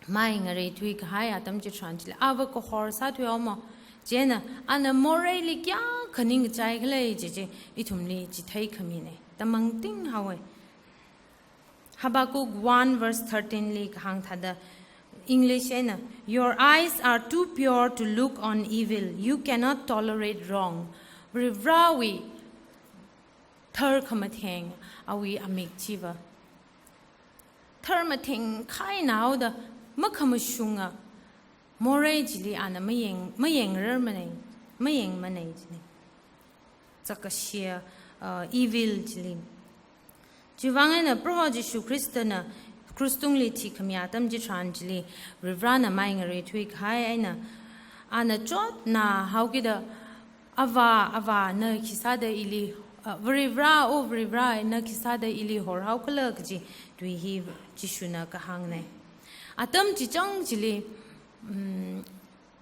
mai ngareithui kahai atam chitharan chili, ava kahor sāthui haowa. Chieina, ana moreili kayākha ningkachai khala chi chi, ithumli chithei khaminei. Tamangting haowa. Habakkuk one verse thirteen li kahāng thāda, English eina, "Your eyes are too pure to look on evil. You cannot tolerate wrong." Varivarāwui tharkhamatheng awui amik chiva tharmatheng khainaoda makhamashunga morei chili ana mayeng, mayengrarmanei, mayengmanei chine. Zakashiya, uh, evil chili. Chiwuivang eina Proho Jishu Khristana krus tungli thikhami atam chitharan chili, Varivarāna mai ngareithui kahai eina, ana chotna haokida, Avā, Avā, na khisāda ili, uh, Varivarā, O Varivarā, na khisāda ili horhao khala kaji tui hi Jishuna kahāngnei. Atam chichang chili, mm,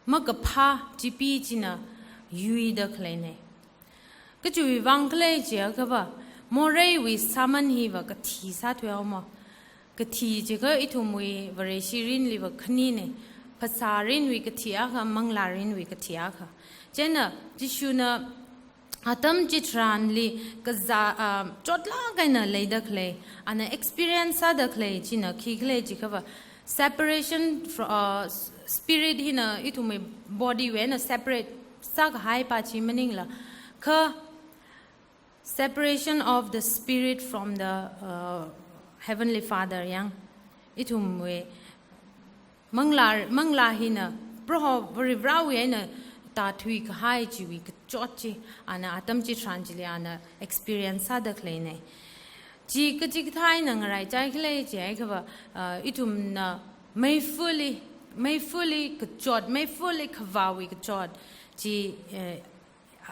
makaphā chipi china yuida khaleinei. Kachiwui vang khala chiakhava, moreiwui sāman hiva kathi sāthui haowa. Kathi chiakha ithumwui Vareshi rinliva khaninei. Phasā rinwui kathi akha, manglā rinwui kathi akha. Chieina Jishuna atam chitharanli kazā, ah, chotlāk eina leida khalei, ana experience sāda khalei china khi khala chiakhava, separation fro-, uh, s-, spirit hina ithumwui body wui eina separate sākahaipa chi maningla, kha separation of the spirit from the, uh, Heavenly Father yang. Ithumwui manglā, manglā hina Proho Varivarāwui eina tāthui kahai chiwui kachot chi, ana atam chitharan chili ana experience sāda khaleinei. Chi kachikathā eina ngaraichai khala chiakhava, uh, ithumna meifali, meifali kachot, meifali khavāwui kachot chi, eh,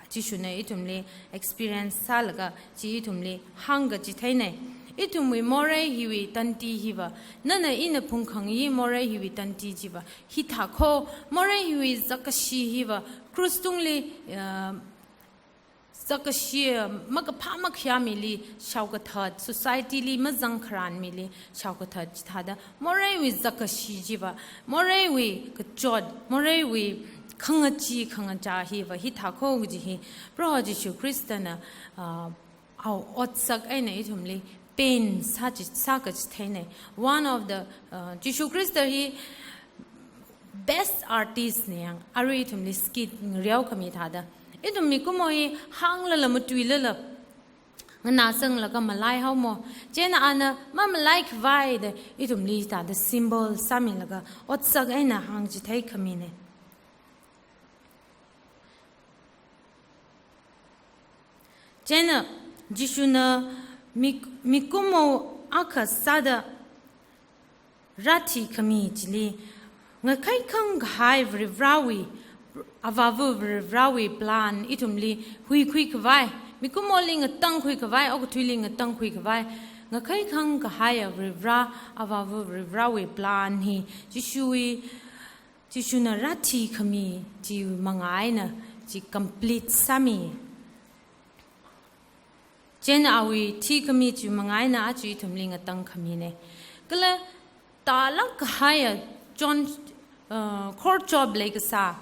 Jishuna ithumli experience sālaga chi ithumli hāngkachitheinei. Ithumwui morei hiwui tanti hiva, nana ina phungkhangayi morei hiwui tanti chiva, hithākho, morei hiwui zakkashi hiva, krus tungli, uh, zakkashi, makaphā makhayā mili shaokathat, society li mazangkharan mili shaokathat chithāda, moreiwui zakkashi chiva, moreiwui kachot, moreiwui khangachee khangachā hiva hithākho kaji hi Proho Jishu Khristana, ah, awui otsak eina ithumli paint sāchi, sākachitheinei. One of the, ah, Jishu Khrista hi best artist nei yang, arui ithumli skit ngareokhami thāda. Ithum mikumo hi hānglala matuilala nganāsanglaga malai haowa. Chieina ana mamalaikhavai da ithumli thāda symbol sāmilaga otsak eina hāngchithei khaminei. Chieina Jishuna mik-, mikumo akha sāda rāthikhami chili, ngakhaikhang kahai Varivarāwui, Avāva Varivarāwui plan ithumli huikhuikhavai, mikumoli ngatangkhuikhavai, okathuili ngatangkhuikhavai, ngakhaikhang kahaiya Varivarā, Avāva Varivarāwui plan hi Jishuwui Jishuna rāthikhami chiwui manga eina chi complete sāmi. Chieina awui thikhami chiwui manga eina aja ithumli ngatangkhamine. Kala tālāk kahaiya chon, uh, khorchop leikasā,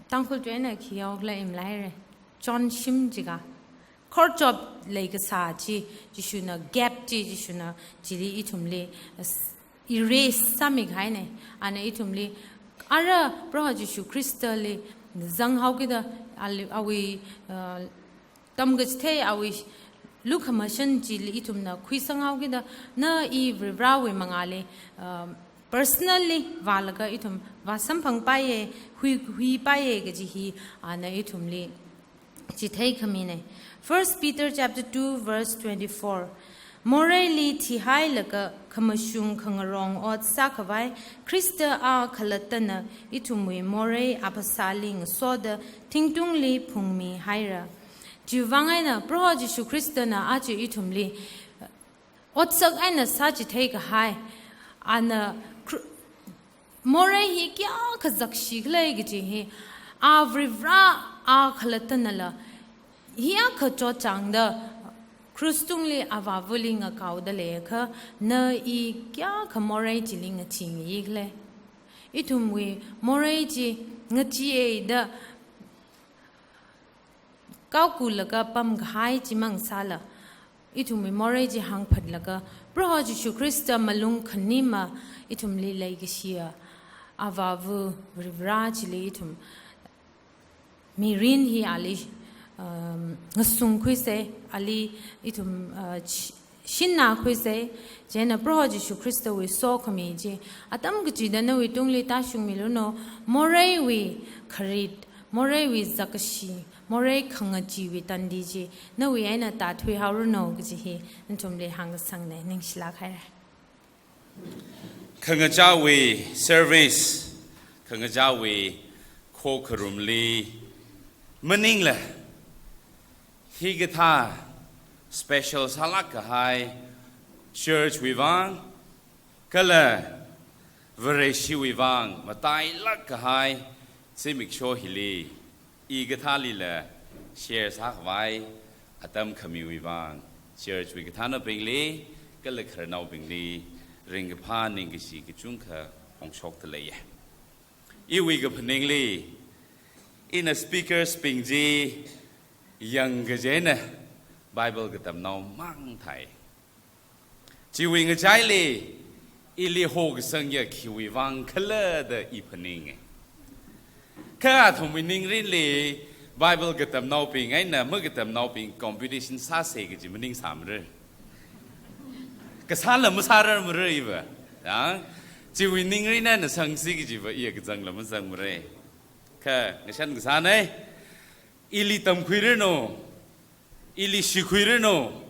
Tangkhul tuina khi yaokhala imalaire. Chonshim jiakha. Khorchop leikasā chi, Jishuna gap chi, Jishuna chili ithumli, uh, erase sāmikahaine. Ana ithumli, ara Proho Jishu Khristali zanghaokida, ali, awui, uh, tamkachithei awui lukhamashan chili ithumna khuisanghaokida, na i Varivarawui mangāli, um, personally vālaga ithum vāsamphangpaiye, hui, huipaiye kaji hi, ana ithumli chitheikhamine. First Peter chapter two verse twenty-four. Moreili thihailaga khamashung khangarong ot sākhavai Khrista a khalattana ithumwui morei aphasāli ngasoda thingtungli phungmihaira. Chiwuivang eina Proho Jishu Khristana aja ithumli otsak eina sāchitheikahai, ana kru-, morei hi kayākha zakshikhala kaji hi, a Varivara a khalattanala, hiyākha chotchāngda, krus tungli avāvali ngakaoda leiakha, na i kayākha morei chili ngachee ngayikhala. Ithumwui morei chi ngacheeya da, kaokulaga pamkahai chimang sāla, ithumwui morei chi hāngphatlaga, Proho Jishu Khrista malung khanima ithumli leikashiya, avāva Varivara chili ithum mirin hi ali, um, ngasungkhuise, ali ithum, uh, ch-, shinnakhuise, chieina Proho Jishu Khristawui sokhami chi, atam kachida nawui tungli tāshungmilano, moreiwui kharit, moreiwui zakkashi, morei khangacheewui tandi chi, nawui eina tāthuihaorano kaji hi, nathumli hāngsangne, ningshilāk haire. Khangachāwui service, khangachāwui khokharumli maningla, hikathā special sālāk kahai church wui vang, kala Vareshiwui vang matailāk kahai zimiksho hili, i kathālila share sākhavai atam khamiwui vang, church wui kathānabingli, kala khararnaobingli, ringkaphā ningkashi kachungkha phongshokda leiye. Iwui kaphaningli, ina speakers bing chi yangkaji eina Bible katamnao mang thai. Chiwui ngachaili, ili hokasangya khiwui vang khala da i phaninge. Kha athumwui ningrinli Bible katamnaobing eina makatamnaobing competition sāse kaji maningsāmara. Kasāla masārarmara iva. Ya? Chiwui ningrin eina sangsi kajiva iya kazangla mazangmara. Kha ngashan kasānei, ili tamkhuirano, ili shikhuirano,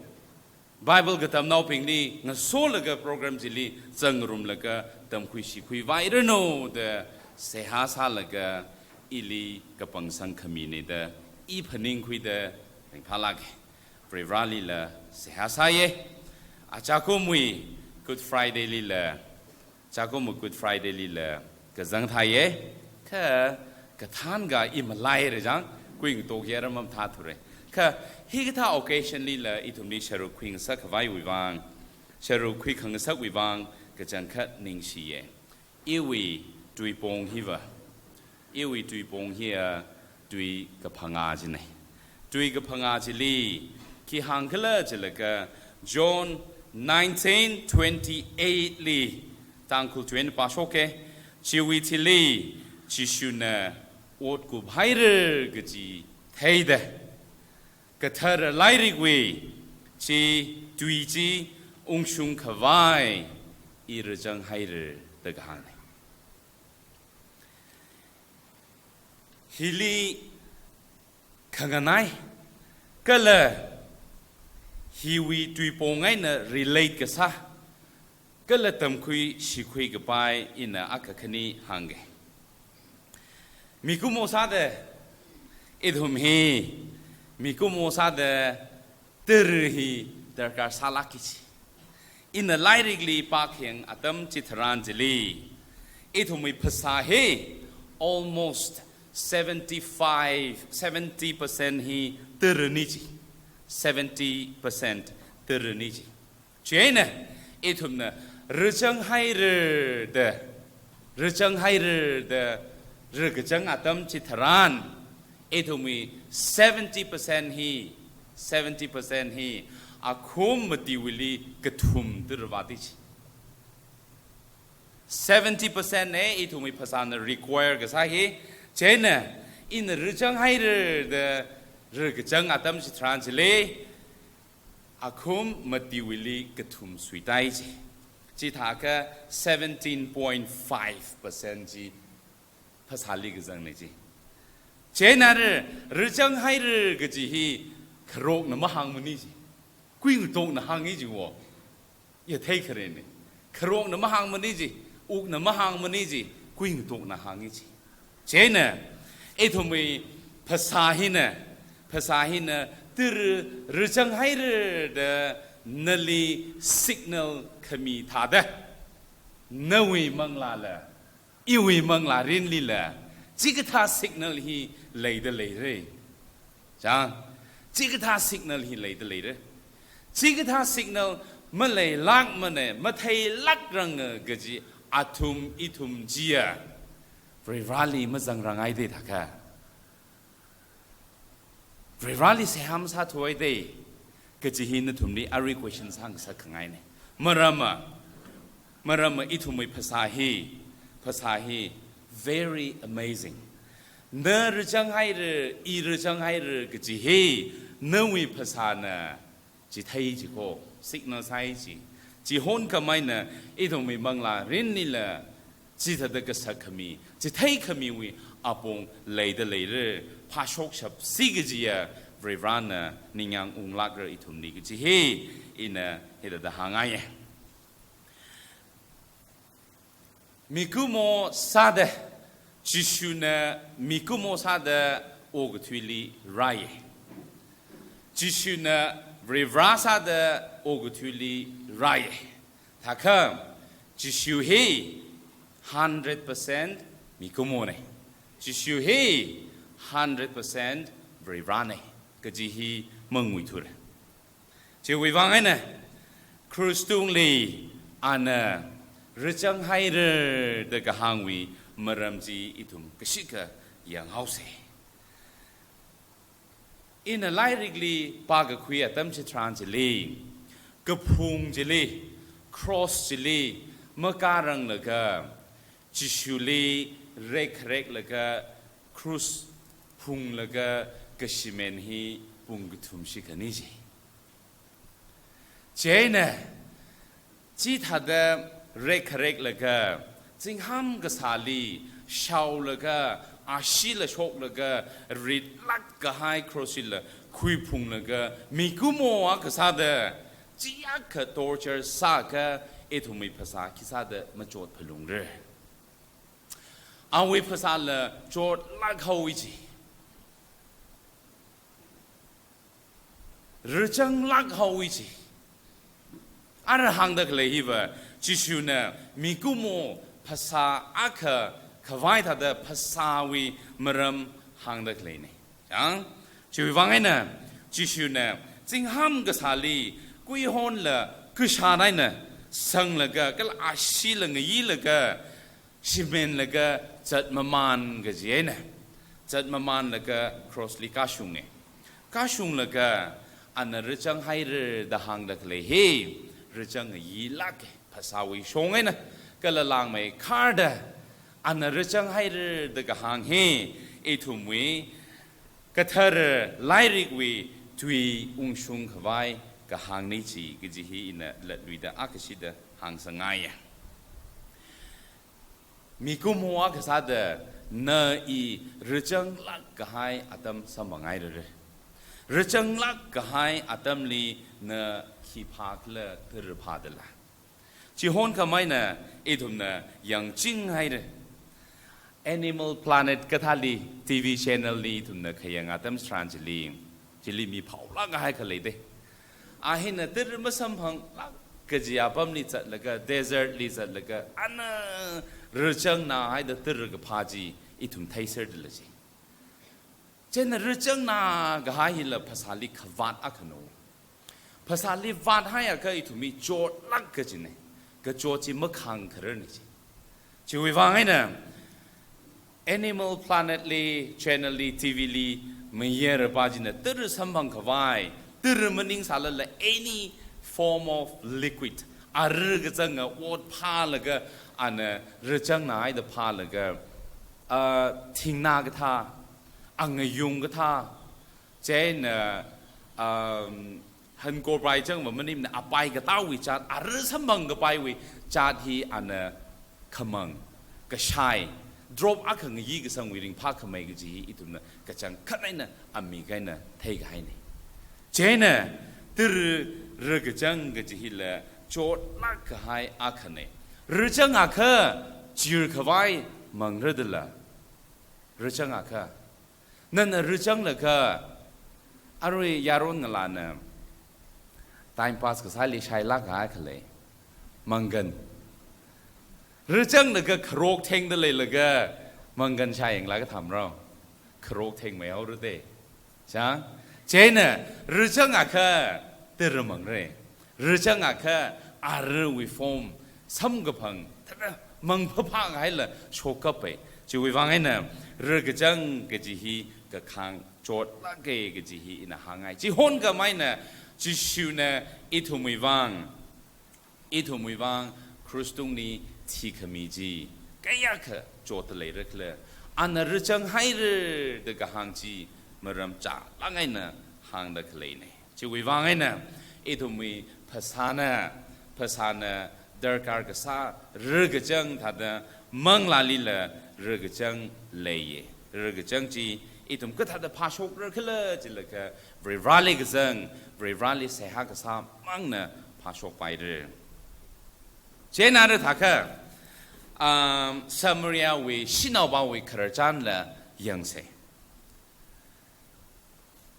Bible katamnaobingli ngasolaga program chili zangrumlaga tamkhui shikhuivairano da seihā sālaga ili kapangsang khamine da i phaningkhuida ringphālāke. Varivaralila seihā sāye. Achakumwui Good Friday lila, chakumwui Good Friday lila kazang thāye, kha kathānga i malaire jang, kuingatok yara mamthāthure. Kha hikathā occasion lila ithumli sharuk khuingasak khavaiwui vang, sharuk khuikhangasakwui vang, kachangkhat ningshiye. Iwui tuipong hiva, iwui tuipong hiya tui kaphangā jinei. Tui kaphangā chili khi hāngkhala jilaga John nineteen twenty-eight li Tangkhul tui eina pāshoke, chiwui thili Jishuna otkup haira kaji theida, kathara lairikwui chi tui chi ungshung khavai i rāzang haira da kahāngnei. Hili khanganai, kala hiwui tuipong eina relate kasā, kala tamkhui shikhui kapai ina akha khani hāngge. Mikumo sāda, ithum hi mikumo sāda tara hi darkar sālāki chi. Ina lairikli pākhayang atam chitharan chili, ithumwui phasā hi almost seventy-five, seventy percent hi tarani ji. Seventy percent tarani ji. Chieina, ithumna rachang hairada, rachang hairada, rakachang atam chitharan, ithumwui seventy percent hi, seventy percent hi, akhum matiwuili kathum tarvāti ji. Seventy percent ne ithumwui phasāna require kasā hi, chieina, ina rachang hairada, rakachang atam chitharan chili, akhum matiwuili kathum suitai ji. Chithākha seventeen point five percent ji phasāli kazangna ji. Chieina ra, rachang haira kaji hi kharokna mahāngmana ji. Kuingatokna hānga ji wo. Yathei kharena. Kharokna mahāngmana ji, wukna mahāngmana ji, kuingatokna hānga ji. Chieina, ithumwui phasā hina, phasā hina tara rachang hairada nali signal khami thāda, nawui manglāla, iwui manglā rinlila, chikathā signal hi leida leira. Chang, chikathā signal hi leida leira. Chikathā signal maleilākmana, matheilākranga kaji athum ithum chiya Varivarāli mazangrang haida thākha, Varivarāli seihā masāthu haida kaji hi nathumli arui question sāngasak khangaina. Maramva, maramva ithumwui phasā hi, phasā hi very amazing. Na rachang haira, i rachang haira kaji hi, nawui phasāna chithei ji ko, signal sāi ji. Chihon khameina ithumwui manglā rinlila, chithāda kasak khami, chithei khamiwui apong leida leira, phāshokshapsi kajiya Varivarāna ningyāng unglākra ithumli kaji hi, ina hithāda hāngngaiya. Mikumo sāda, Jishuna mikumo sāda okathuili rāi. Jishuna Varivarā sāda okathuili rāi. Thākha, Jishu hi hundred percent mikumona. Jishu hi hundred percent Varivarāna. Kaji hi manguithura. Chiwui vang eina, krush tungli ana rachang haira da kahāngwui maram chi ithum kashika yanghaosa. Ina lairikli pākakhui atam chitharan chili, kaphung chili, cross chili, makāranglaga, Jishuli rekhareklaga, krush phunglaga, kashimen hi pung kathum shikhani ji. Chieina, chithāda rekhareklaga, zingham kasāli shaolaga, ashila shoklaga, ritlāk kahai krush hila khuiphunglaga, mikumo akha sāda, chiyākha torture sākha, ithumwui phasā khisāda machot phalungra. Awui phasāla chotlāk haowa ji. Rachanglāk haowa ji. Ara hāngda khalei hiva, Jishuna mikumo phasā akha khavai thāda phasāwui maram hāngda khaleina. Chang, chiwui vang eina, Jishuna zingham kasāli kuihonla kashān eina sanglaga, kala ashila ngayilaga, shimenlaga zatmaman kaji eina, zatmamanlaga cross li kashunga. Kashunglaga, ana rachang haira da hāngda khalei hi, rachang ngayilāka, phasāwui shong eina, kala langmeikharda, ana rachang haira da kahāng hi, ithumwui kathara lairikwui tui ungshung khavai kahāngna ji, kaji hi ina latluida akha shida hāngsangngaiya. Mikumo akha sāda na i rachanglāk kahai atam samphanghairara. Rachanglāk kahai atamli na khi phākhala tara phādala. Chihon khameina ithumna yangchinghaira. Animal Planet kathāli T V channel li ithumna khayang atam chitharan chili, chili mi phaolāk kahai khalei de. A hina tara masamphanglāk kaji apamli zatlaga, desert li zatlaga, ana rachangna haida tara kaphā chi ithum theiserdala chi. Chieina rāchangna kahai hila phasāli khavāt akhana. Phasāli vāthaiakha ithum hi chotlāk kajina. Kachot chi makhāngkhararna chi. Chiwui vang eina Animal Planet li, channel li, T V li mayarpa china tara samphang khavai, tara maningsālala any form of liquid, ara kachanga ot phālaga, ana rāchangna haida phālaga, ah, thingna kathā, angayung kathā, chieina, um, hankoprai changva maningmana, apai katāwui jāt, ara samphang kapaiwui jāt hi ana khamang, kashai, drop akha ngayi kasangwui ringphākhamei kaji hi ithumna kachangkhat eina amik eina theikahaina. Chieina tara rākachang kaji hila chotlāk kahai akhana. Rāchangakha chirkhavai mangrādala. Rāchangakha. Nana rāchanglaga, arui yaron ngalāna time pass kasāli shailāk kahai khalei. Mangkan. Rāchanglaga kharok thengda leilaga mangkan shai yanglaga thamrao. Kharok thengmeihaora de. Chang? Chieina rāchangakha tara mangra. Rāchangakha arawui form samkaphang thāda mangphaphā kahaila shokkapai. Chiwui vang eina rākachang kaji hi kakhāng chotlāka kaji hi ina hāngngai. Chihon kamaina Jishuna ithumwui vang, ithumwui vang krus tungli thikhami chi kayākha chotda leira khala. Ana rāchanghaira da kahāng chi maram chālāk eina hāngda khaleina. Chiwui vang eina ithumwui phasāna, phasāna darkar kasā rākachang thāda manglālila rākachang leiya. Rākachang chi ithum kathāda phāshokra khala jilakha Varivarāli kazang, Varivarāli seihā kasā mangna phāshokpaira. Chieina rāthākha, um, Samariawui shanaopawui khararchanla yangsa.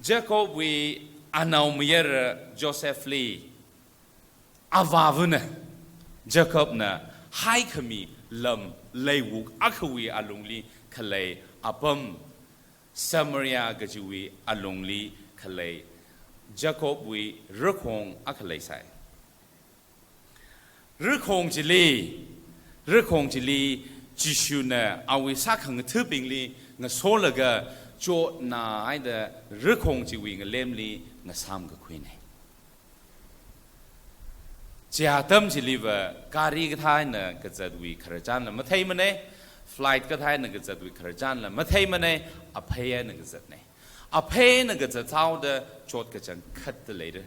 Jacobwui anaomayara Josephli avāvana, Jacobna haikhami lam leiwuk akhawui alungli khalei apam, Samaria kajiwui alungli khalei Jacobwui rakhong akha leisai. Rakhong chili, rakhong chili Jishuna awui sākhangathabingli ngasolaga chotna haida rakhong chiwui ngalemli ngasāmkakhuina. Chi atam chiliva gari kathā eina kazatwui khararchanla matheimana, flight kathā eina kazatwui khararchanla matheimana, aphei eina kazatna. Aphei eina kazat haoda chot kachangkhatda leira.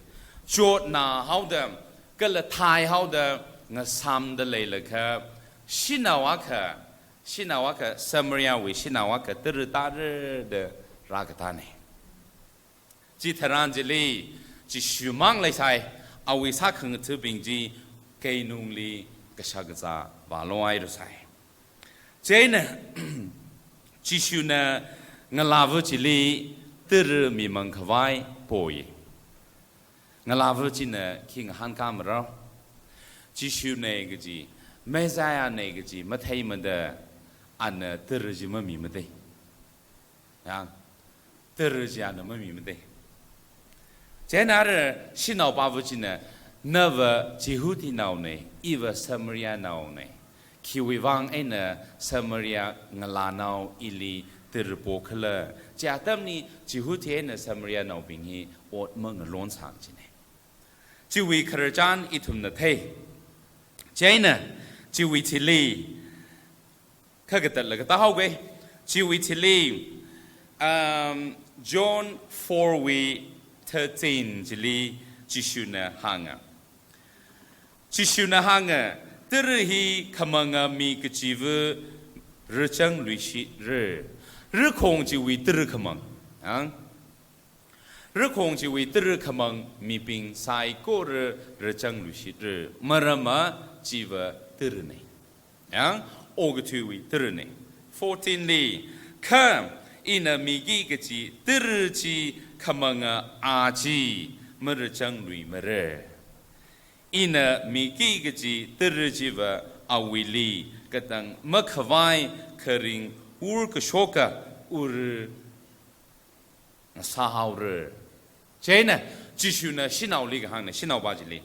Chotna haoda, kala thai haoda ngasāmda leilakha, shanao akha, shanao akha, Samariawui shanao akha tara tāra da rākatāna. Chitharan chili Jishu mang leisai, awui sākhangathabing chi keinungli kashakazā vāluihairasai. Chieina Jishuna ngalāva chili tara mimang khavai poi. Ngalāva china khi ngahānkāmarao? Jishuna kaji, Messiahna kaji matheimada ana tara chi mamimada. Yang, tara chi ana mamimada. Chieina ara shanaopava china, nava Jihudinaona, iva Samarianaona. Khiwui vang eina Samaria ngalānao ili tara po khala? Chi atamli Jihudi eina Samarianaobing hi ot mangalonsang china. Chiwui khararchan ithumna thei. Chieina, chiwui thili, kha katatla katāhaoga, chiwui thili, um, John four wui thirteen chili Jishuna hānga. Jishuna hānga, tara hi khamanga mi kachiva rāchangluishitra. Rakhong chiwui tara khamang. Ang? Rakhong chiwui tara khamang mibing saikora rāchangluishitra. Maramva chiva tarana. Yang, okathuiwui tarana. Fourteen li, kha ina miki kachi tara chi khamanga a chi marāchangluimara. Ina miki kachi tara chiva awuili katang makhavai kharing ur kashoka ur ngasāhaora. Chieina Jishuna shanaoli kahāngna, shanaopa chili.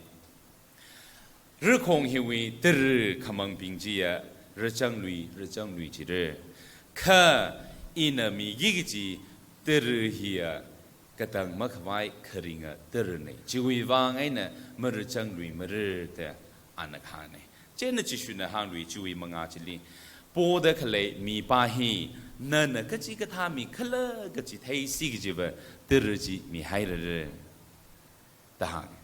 Rakhong hiwui tara khamangbing chiya rāzanglui, rāzanglui jira. Kha ina miki kaji tara hiya katang makhavai kharinga tarana. Chiwui vang eina marāzanglui mara da ana kahāngna. Chieina Jishuna hānglui chiwui mangā chili. Poda khalei mipa hi, nana kachikathā mikhala kaji theisi kajiva tara chi mihairara da hānga.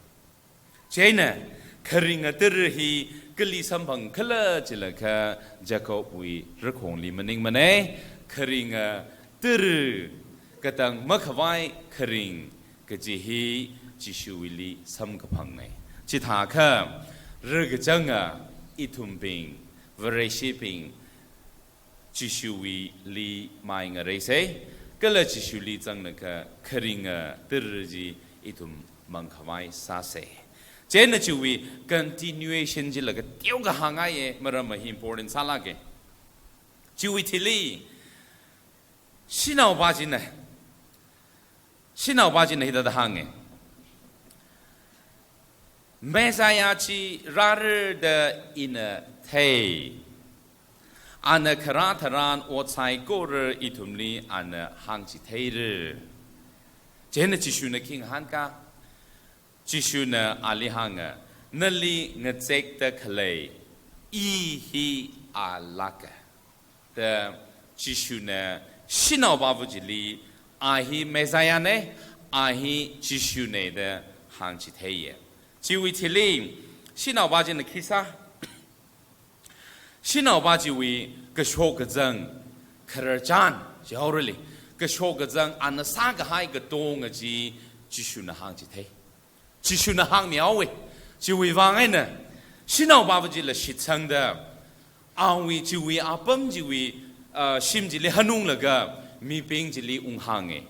Chieina, kharinga tara hi kali samphangkhala chilakha Jacobwui rakhongli maningmana, kharinga tara katang makhavai kharing kaji hi Jishuwuili samkaphangna. Chithākha, rākachanga ithumbing, Vareshibing, Jishuwuili mai ngareisa, kala Jishuli zanglaga kharinga tara chi ithum mangkhavai sāsa. Chieina chiwui continuation chila kateokha hāngngaiya, maramva hi important sālāka. Chiwui thili, shanaopa china, shanaopa china hithāda hānga. Messiah chi rāra da ina thei. Ana kharā tharan ot saikora ithumli ana hāngchitheira. Chieina Jishuna khi ngahānka, Jishuna ali hānga, nali ngazekda khalei, i hi alāka. Da Jishuna shanaopa chili, a hi Messiah na, a hi Jishuna da hāngchitheiya. Chiwui thili, shanaopa china khi sā, shanaopa chiwui kashok kazang, khararchan, chihaorali, kashok kazang ana sākahai katonga chi Jishuna hāngchithei. Jishuna hāngmihaowa. Chiwui vang eina, shanaopa chila shitsangda, awui chiwui apam chiwui, ah, shim chili hanunglaga, mibing chili unghānga.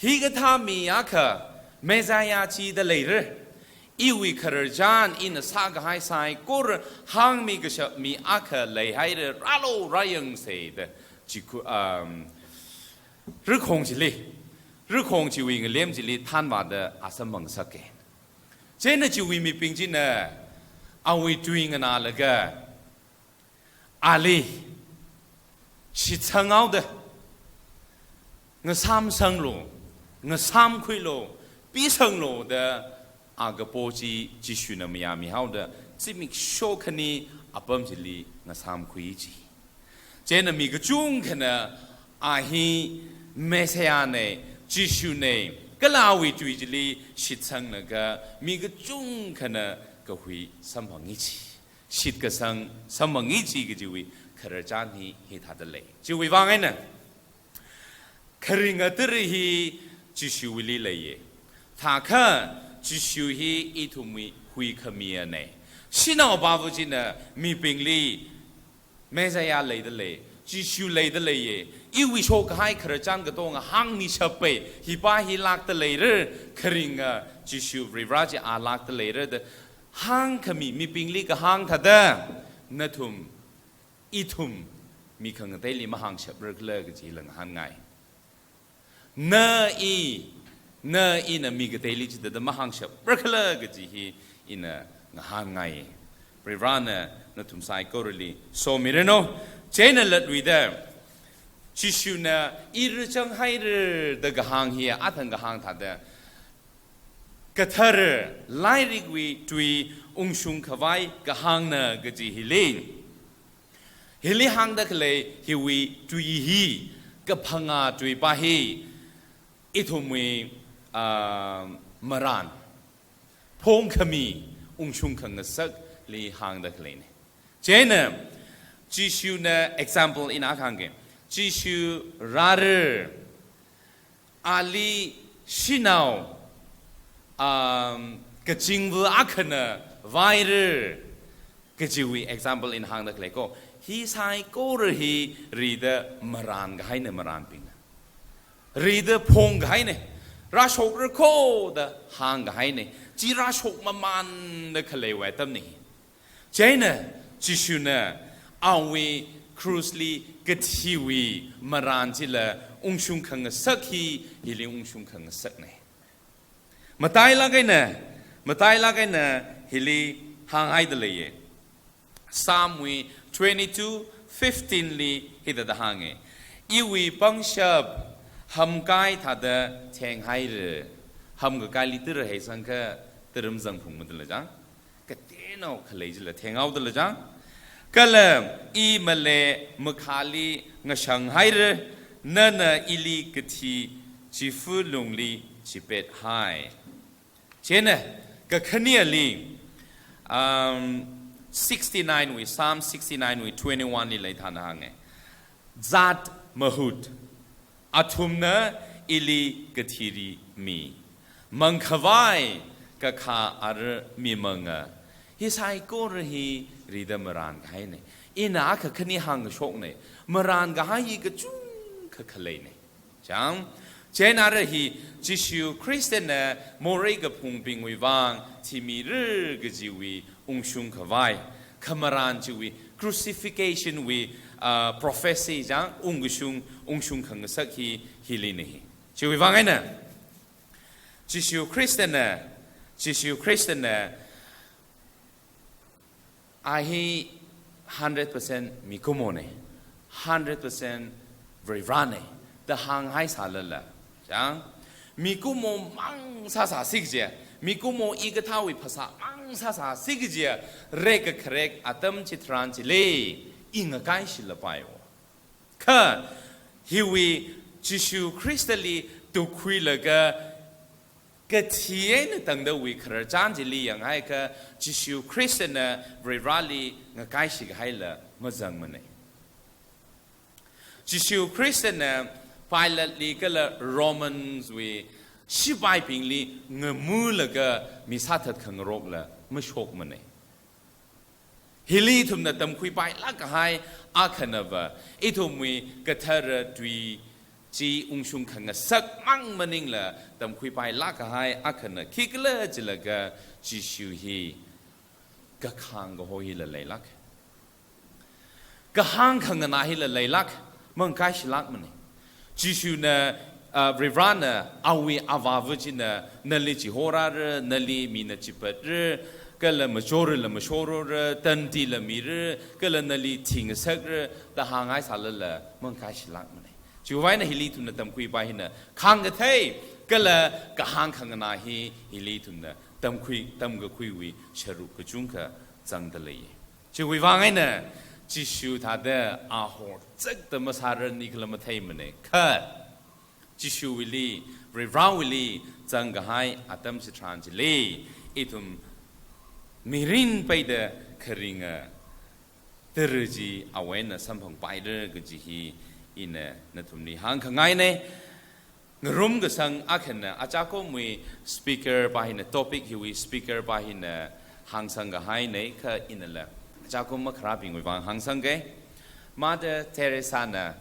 Hikathā mi akha Messiah chi da leira. Iwui khararchan ina sākahai saikora hāngmi kashap mi akha leihaira, rālu rāyangsa da, chiku, um, rakhong chili, rakhong chiwui ngalem chili thanvāda a samphangsaka. Chieina chiwui mibing china awui tui nganālaga, ali shitsanghaoda, ngasāmsanglu, ngasāmkhuilu, pisanglu da a kapo chi Jishuna mayāmihaoda, zimiksho khani apam chili ngasāmkhui chi. Chieina mi kachungkhana a hi Messiah na, Jishu na, kala awui tui chili shitsanglaga mi kachungkhana kahui samphangi chi. Shitkasang samphangi chi kajiwui khararchan hi hithāda lei. Chiwui vang eina, kharinga tara hi Jishuwuili leiya. Thākha Jishu hi ithumwui huikhamiyana. Shanaopa china mibingli Messiah leida lei, Jishu leida leiya, iwui shokkahai khararchan katonga hāngmishapa, hipa hi lākda leira, kharinga Jishu Varivara chi a lākda leira da hāngkhami mibingli kahāng thāda, nathum, ithum, mi khangateili mahāngshaprakhala kaji la ngahānngai. Na i, na ina mi kateili chithāda mahāngshaprakhala kaji hi ina ngahānngai. Varivarana nathum saikorali somiranu. Chieina latluida, Jishuna i rāzanghaira da kahāng hi athang kahāng thāda, kathara lairikwui tui ungshung khavai kahāngna kaji hili. Hili hāngda khalei hiwui tui hi, kaphangā tuipa hi, ithumwui, ah, marān, phongkhami, ungshung khangasakli hāngda khaleina. Chieina, Jishuna example ina hāngga. Jishu rāra, ali shanao, um, kachingva akhana vaira kajiwui example ina hāngda khalei ko. Hi saikora hi rida marānkahaina, marānbingna. Rida phongkahaina. Rāshokra ko da hāngkahaina. Chi rāshokmamānda khaleiwui atamna hi. Chieina Jishuna awui Krushli kathiwui marān chila ungshung khangasak hi, hili ungshung khangasakna. Matailāk eina, matailāk eina hili hānghaida leiya. Psalm wui twenty-two fifteen li hithāda hānga. Iwui pangshap hamkai thāda thenghaira. Hamkakaili tara haisangkha tara mazangphungmada lei chang. Kateonao khalei chila thenghaoda lei chang. Kala i male makhali ngashanghaira, nana ili kathi chifa lungli chipethai. Chieina, kakhaneli, um, sixty-nine wui, Psalm sixty-nine wui twenty-one li hithāda hānga. Zat mahut, athumna ili kathili mi. Mangkhavai kakha ara mimanga. Hi saikora hi rida marān kahaina. Ina akha khani hāngshokna. Marān kahai hi kachungkha khaleina. Chang, chieina ara hi Jishu Khristana morei kaphungbingwui vang thimira kajiwui ungshung khavai, khamarān chiwui crucifixion wui, ah, prophecy chang, ungkashung, ungshung khangasak hi, hilina hi. Chiwui vang eina, Jishu Khristana, Jishu Khristana, a hi hundred percent mikumona, hundred percent Varivarana, da hānghai sālala. Chang, mikumo mang sāsāsi kaji, mikumo hikathāwui phasā mang sāsāsi kaji, rek kakharek atam chitharan chili, i ngakaishilapaiwo. Kha, hiwui Jishu Khristali tukkhuilaga kathi eina tangdawui khararchan chili yanghaiakha Jishu Khristana Varivarali ngakaishi kahaila mazangmana. Jishu Khristana Pilateli kala Romans wui shipaibingli ngamulaga mi sāthat khangarokla mashokmana. Hili ithumna tamkhuipailāk kahai akhanava, ithumwui kathara tui chi ungshung khangasak mang maningla tamkhuipailāk kahai akhana khikhala jilaga Jishu hi kakhang kaho hila leilāk. Kahāng khanganā hila leilāk, mangakaishilākmana. Jishuna, ah, Varivarana, awui avāva china, nali chihorāra, nali mina chipatra, kala machorala mashorora, tandila mira, kala nali thingasakra, da hānghai sālala, mangakaishilākmana. Chiwuivang eina hili ithumna tamkhuipai hina, khāngkathei, kala kahāng khanganā hi, hili ithumna tamkhui, tamkakhuiwui sharuk kachungkha zangda lei. Chiwuivang eina, Jishu thāda a horzakta masārani khala matheimana. Kha, Jishuwuili, Varivarawuili, zangkahai atam chitharan chili, ithum mirin peida kharinga tara chi awui eina samphangpaira kaji hi ina nathumli hāngkhangaina. Ngarumkasang akhana, achakumwui speaker pa hina, topic hiwui speaker pa hina hāngsangkahaina, kha inala achakum makharābingwui vang hāngsangke. Mother Teresa na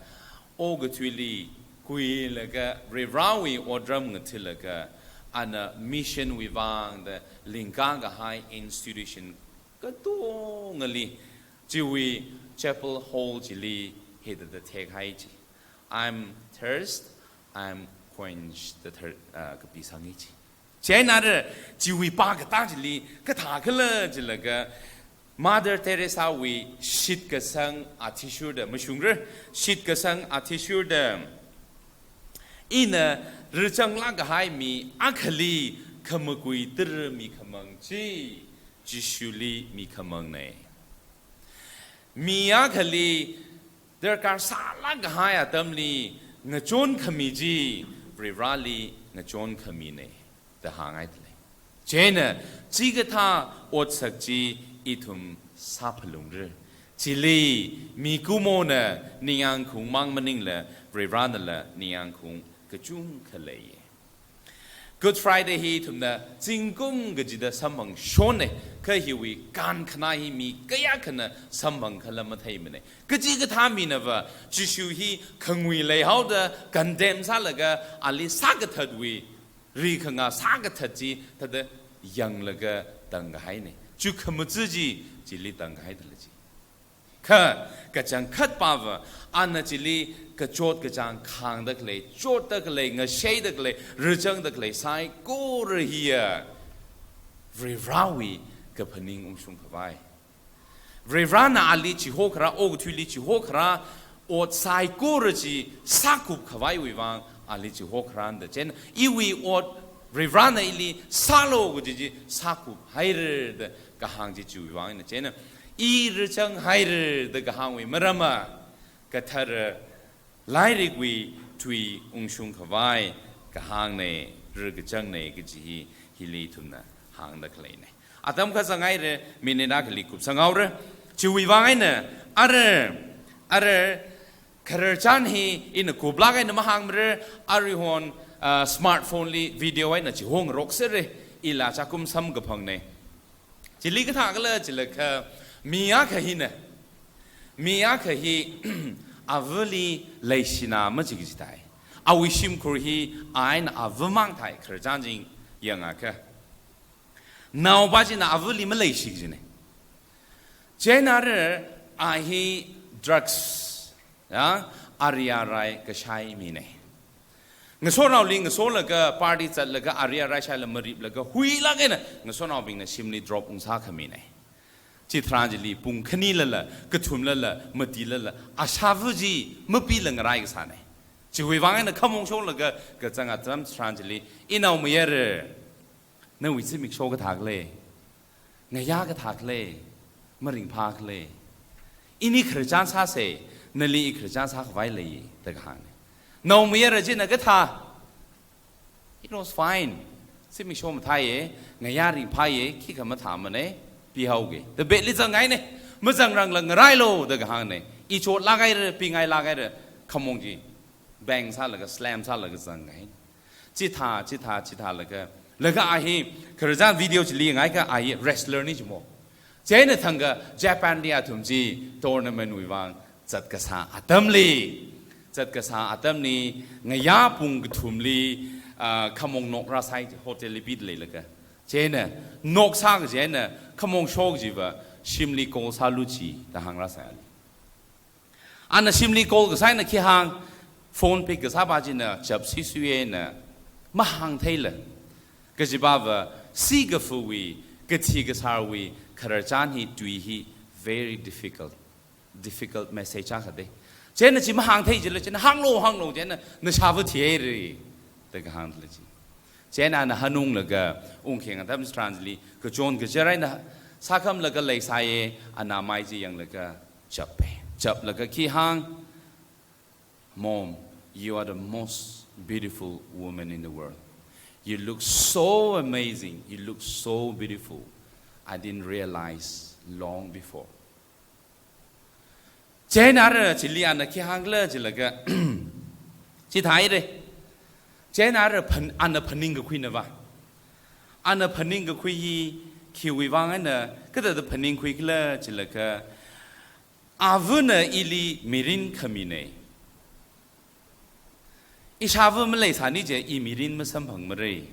okathuili kuilaga, Varivarawui otram ngatha̱laga, ana mission wui vang da lingkakahai institution katongali, chiwui chapel hall chili hithāda thekhai chi. "I'm thirst, I'm quenched," da thar-, ah, kapisang chi. Chieina ara chiwui pākatā chili kathākhala jilaga, Mother Teresa wui shitkasang athishurda mashungra, shitkasang athishurda, ina rāzanglākkahai mi akhali khamakui tara mikhamang chi, Jishuli mikhamangna. Mi akhali darkar sālākkahai atamli ngachonkhami chi, Varivarali ngachonkhamina, da hāngngaida lei. Chieina, chikathā otsak chi ithum sāphalungra. Chili, mikumona ningyāngkhaung mang maningla, Varivaranala ningyāngkhaung kachungkha lei. Good Friday hi ithumna zingkum kachida samphangshonna, kha hiwui kankhanā hi mi kayākhana samphangkhala matheimana. Kachikathā minava Jishu hi khangui leihaoda condemn sālaga ali sākathatwui, rikhangā sākathat chi thāda yanglaga tangkahaina. Chukhamaja chi, chili tangkahaida lei chi. Kha, kachangkhat pava, ana chili kachot kachāng khāngda khalei, chotda khalei, ngashaida khalei, rachangda khalei saikora hiya Varivarāwui kaphaning ungshung khavai. Varivarāna ali chihokharā, okathuili chihokharā ot saikora chi sākup khavaiwui vang ali chihokharāna da. Chieina iwui ot Varivarāna ili sālu kaji chi sākup haira da kahāng chi chiwui vang eina. Chieina i rachanghaira da kahāngwui marama kathara lairikwui tui ungshung khavai kahāngna, rikachangna kaji hi hili ithumna hāngda khaleina. Atam kazang haira, minute akhali kupsanghaora. Chiwui vang eina, ara, ara, khararchan hi ina kuplāk eina mahāngmara, aruihon, ah, smartphone li video eina chihongarok sāra, ila chākum samkaphangna. Chili kathākhala chilakha, mi akha hina, mi akha hi avali leishina machikchitai. Awui shimkhur hi a eina avamang thai, khararchan chi yangakha. Naopa china avali maleishi kajina. Chieina ara a hi drugs, ya, ari arai kashai mina. Ngasonaoli ngasolaga, party zatlaga, ari arai shaila mariplaga, huilāk eina ngasonaobingna shimli drop ungsā khamina. Chitharan chili pung khanilala, kathumlala, matilala, ashava chi mapila ngarai kasāna. Chiwui vang eina khamong sholaga kazang atam tharan chili, inaomayara, nawui zimiksho kathākhala, ngayā kathākhala, maringphākhala. Ini khararchan sāsa, nali i khararchan sākhavai lei, da kahāngna. Naomayara china kathā, it was fine. Zimiksho mathāya, ngayā ringphāya, khikha mathāmana, pihaoga. Da bed li zangngaina, mazangrangla ngarailu, da kahāngna. I chotlāk haira, pingailāk haira, khamong chi bang sālaga, slam sālaga zangngai. Chithā, chithā, chithālaga. Laga a hi, khararchan video chili ngaikha a hi wrestler na chimo. Chieina thangkha Japan li athum chi tournament wui vang zatkasā atamli. Zatkasā atamli ngayā pung kathumli, ah, khamong nok rāsai hotel li pida leilaga. Chieina nok sā kaji eina khamong sho kajiva shimli call sālu chi da hāngrāsai ali. Ana shimli call kasā eina khi hāng, phone pick kasāpa china chap sisui eina mahāngtheila. Kajipava sikafuwui, kathi kasārwui khararchan hi tui hi very difficult. Difficult message akha da. Chieina chi mahāngthei chila china hānglu, hānglu chieina nashava thihaira, da kahāngla chi. Chieina ana hanunglaga ungkheng atam tharan chili kachon kachar eina sākhamlaga leisāya, ana mai chi yanglaga chapa. Chaplaga khi hāng, "Mom, you are the most beautiful woman in the world. You look so amazing. You look so beautiful. I didn't realize long before." Chieina ara chili ana khi hāngkhala chilaga, chithāhaira. Chieina ara phan-, ana phaningkakhuinava. Ana phaningkakhui hi khiwui vang eina kathāda phaningkhuikhala chilaga, avana ili mirin khamina. Ishava maleisāni je i mirin masamphangmara.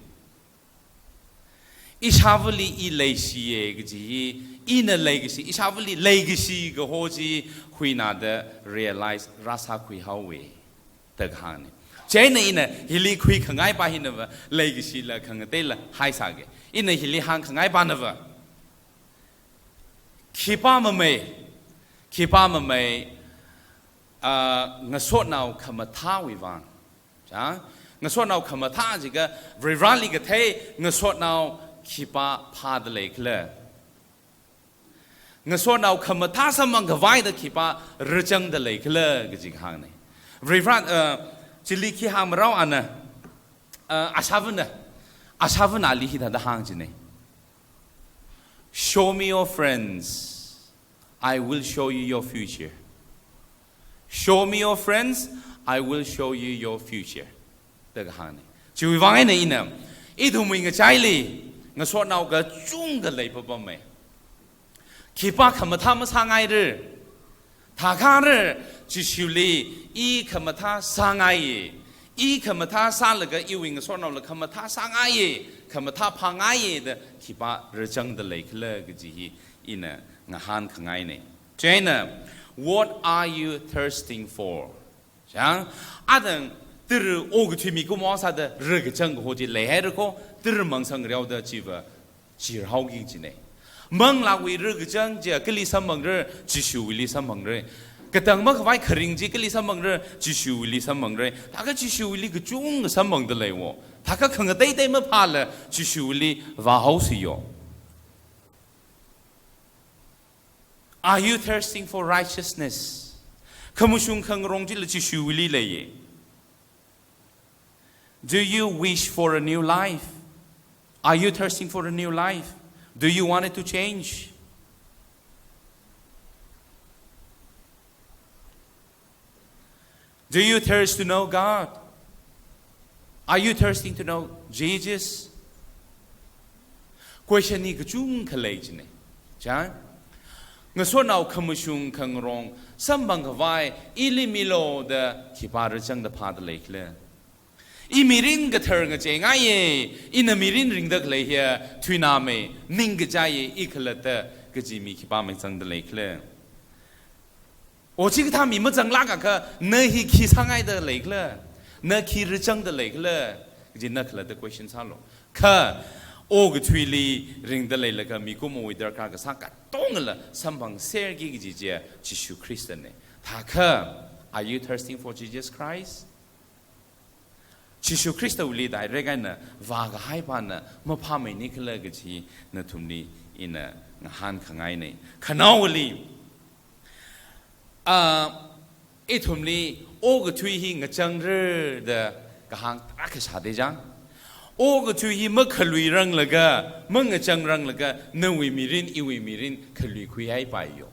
Ishavali i leishiya kaji hi, ina leikashi, ishavali leikashi kaho chi huinada realize rāsākhuihaowa, da kahāngna. Chieina ina hili khuikhangaipa hinava leikashila khangateila haisāga. Ina hili hāngkhangaipanava, khipā mamei, khipā mamei, ah, ngasotnao khamathāwui vang. Chang, ngasotnao khamathā jiakha Varivarāli kathei ngasotnao khipā phāda leikhala. Ngasotnao khamathā samphang khavaida khipā rāchangda leikhala kaji kahāngna. Varivarā, ah, chili khi hāngmarao ana, ah, ashavana, ashavana ali hithāda hāng jina. "Show me your friends, I will show you your future. Show me your friends, I will show you your future," da kahāngna. Chiwui vang eina ina, ithumwui ngachaili ngasotnao kachungkha leipapamma. Khipā khamathā masāngaira. Thākha ara, Jishuli, i khamathā sāngaiya. I khamathā sālaga iwui ngasotnaola khamathā sāngaiya, khamathā phāngaiya da khipā rāchangda leikhala kaji hi ina ngahānkhangaina. Chieina, What are you thirsting for? Chang, adang tara okathui mikumo sāda rakachang kaho chi leihaira ko, tara mangsang reoda chiva chirhaoki kajina. Manglāwui rakachang chi kali samphangra, Jishuwuili samphangra. Katang makhavai kharing chi kali samphangra, Jishuwuili samphangra. Thākha Jishuwuili kachungkha samphangda leiwo. Thākha khangateitei maphāla Jishuwuili vāhaosi yo. Are you thirsting for righteousness? Khamashung khangarong chila Jishuwuili leiya. Do you wish for a new life? Are you thirsting for a new life? Do you want it to change? Do you thirst to know God? Are you thirsting to know Jesus? Question hi kachungkha lei kajina. Chang, ngasotnao khamashung khangarong samphang khavai ili milo da khipā rachangda phāda leikhala? I mirin kathar ngachei ngaiya, ina mirin ringda khalei hiya thuinamei, ningkachaiya, i khalatta kaji mi khipā maisangda leikhala? O chikathā mi mazanglāk akha, na hi khi sāngaida leikhala? Na khi rachangda leikhala? Kaji na khalatta question sālu. Kha okathuili ringda leilaga mikumowui darkar kasā katongala samphangserki kaji chiya Jishu Khristana. Thākha, are you thirsting for Jesus Christ? Jishu Khristawuili direct eina vākahaipana maphāmeini khala kaji nathumli ina ngahānkhangaina. Khanaowali, ah, ithumli okathui hi ngachangra da kahāng tarākha sāda chang. Okathui hi makhaluiranglaga, mangachangranglakha, nawui mirin, iwui mirin khaluikhuihaipai yo.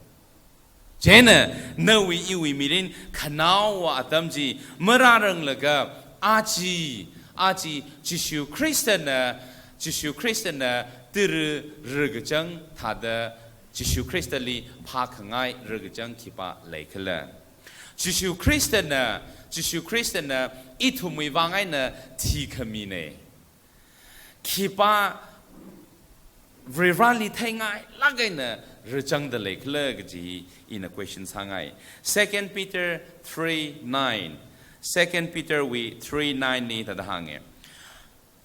Chieina, nawui iwui mirin khanaowa atam chi marāranglaga, aja, aja Jishu Khristana, Jishu Khristana tara rakachang thāda, Jishu Khristali phākhangai rakachang khipā leikhala? Jishu Khristana, Jishu Khristana ithumwui vang eina thikhamina. Khipā Varivarali theingailāk eina rachangda leikhala kaji ina question sāngai. Second Peter three nine. Second Peterwui three nine li thāda hānga.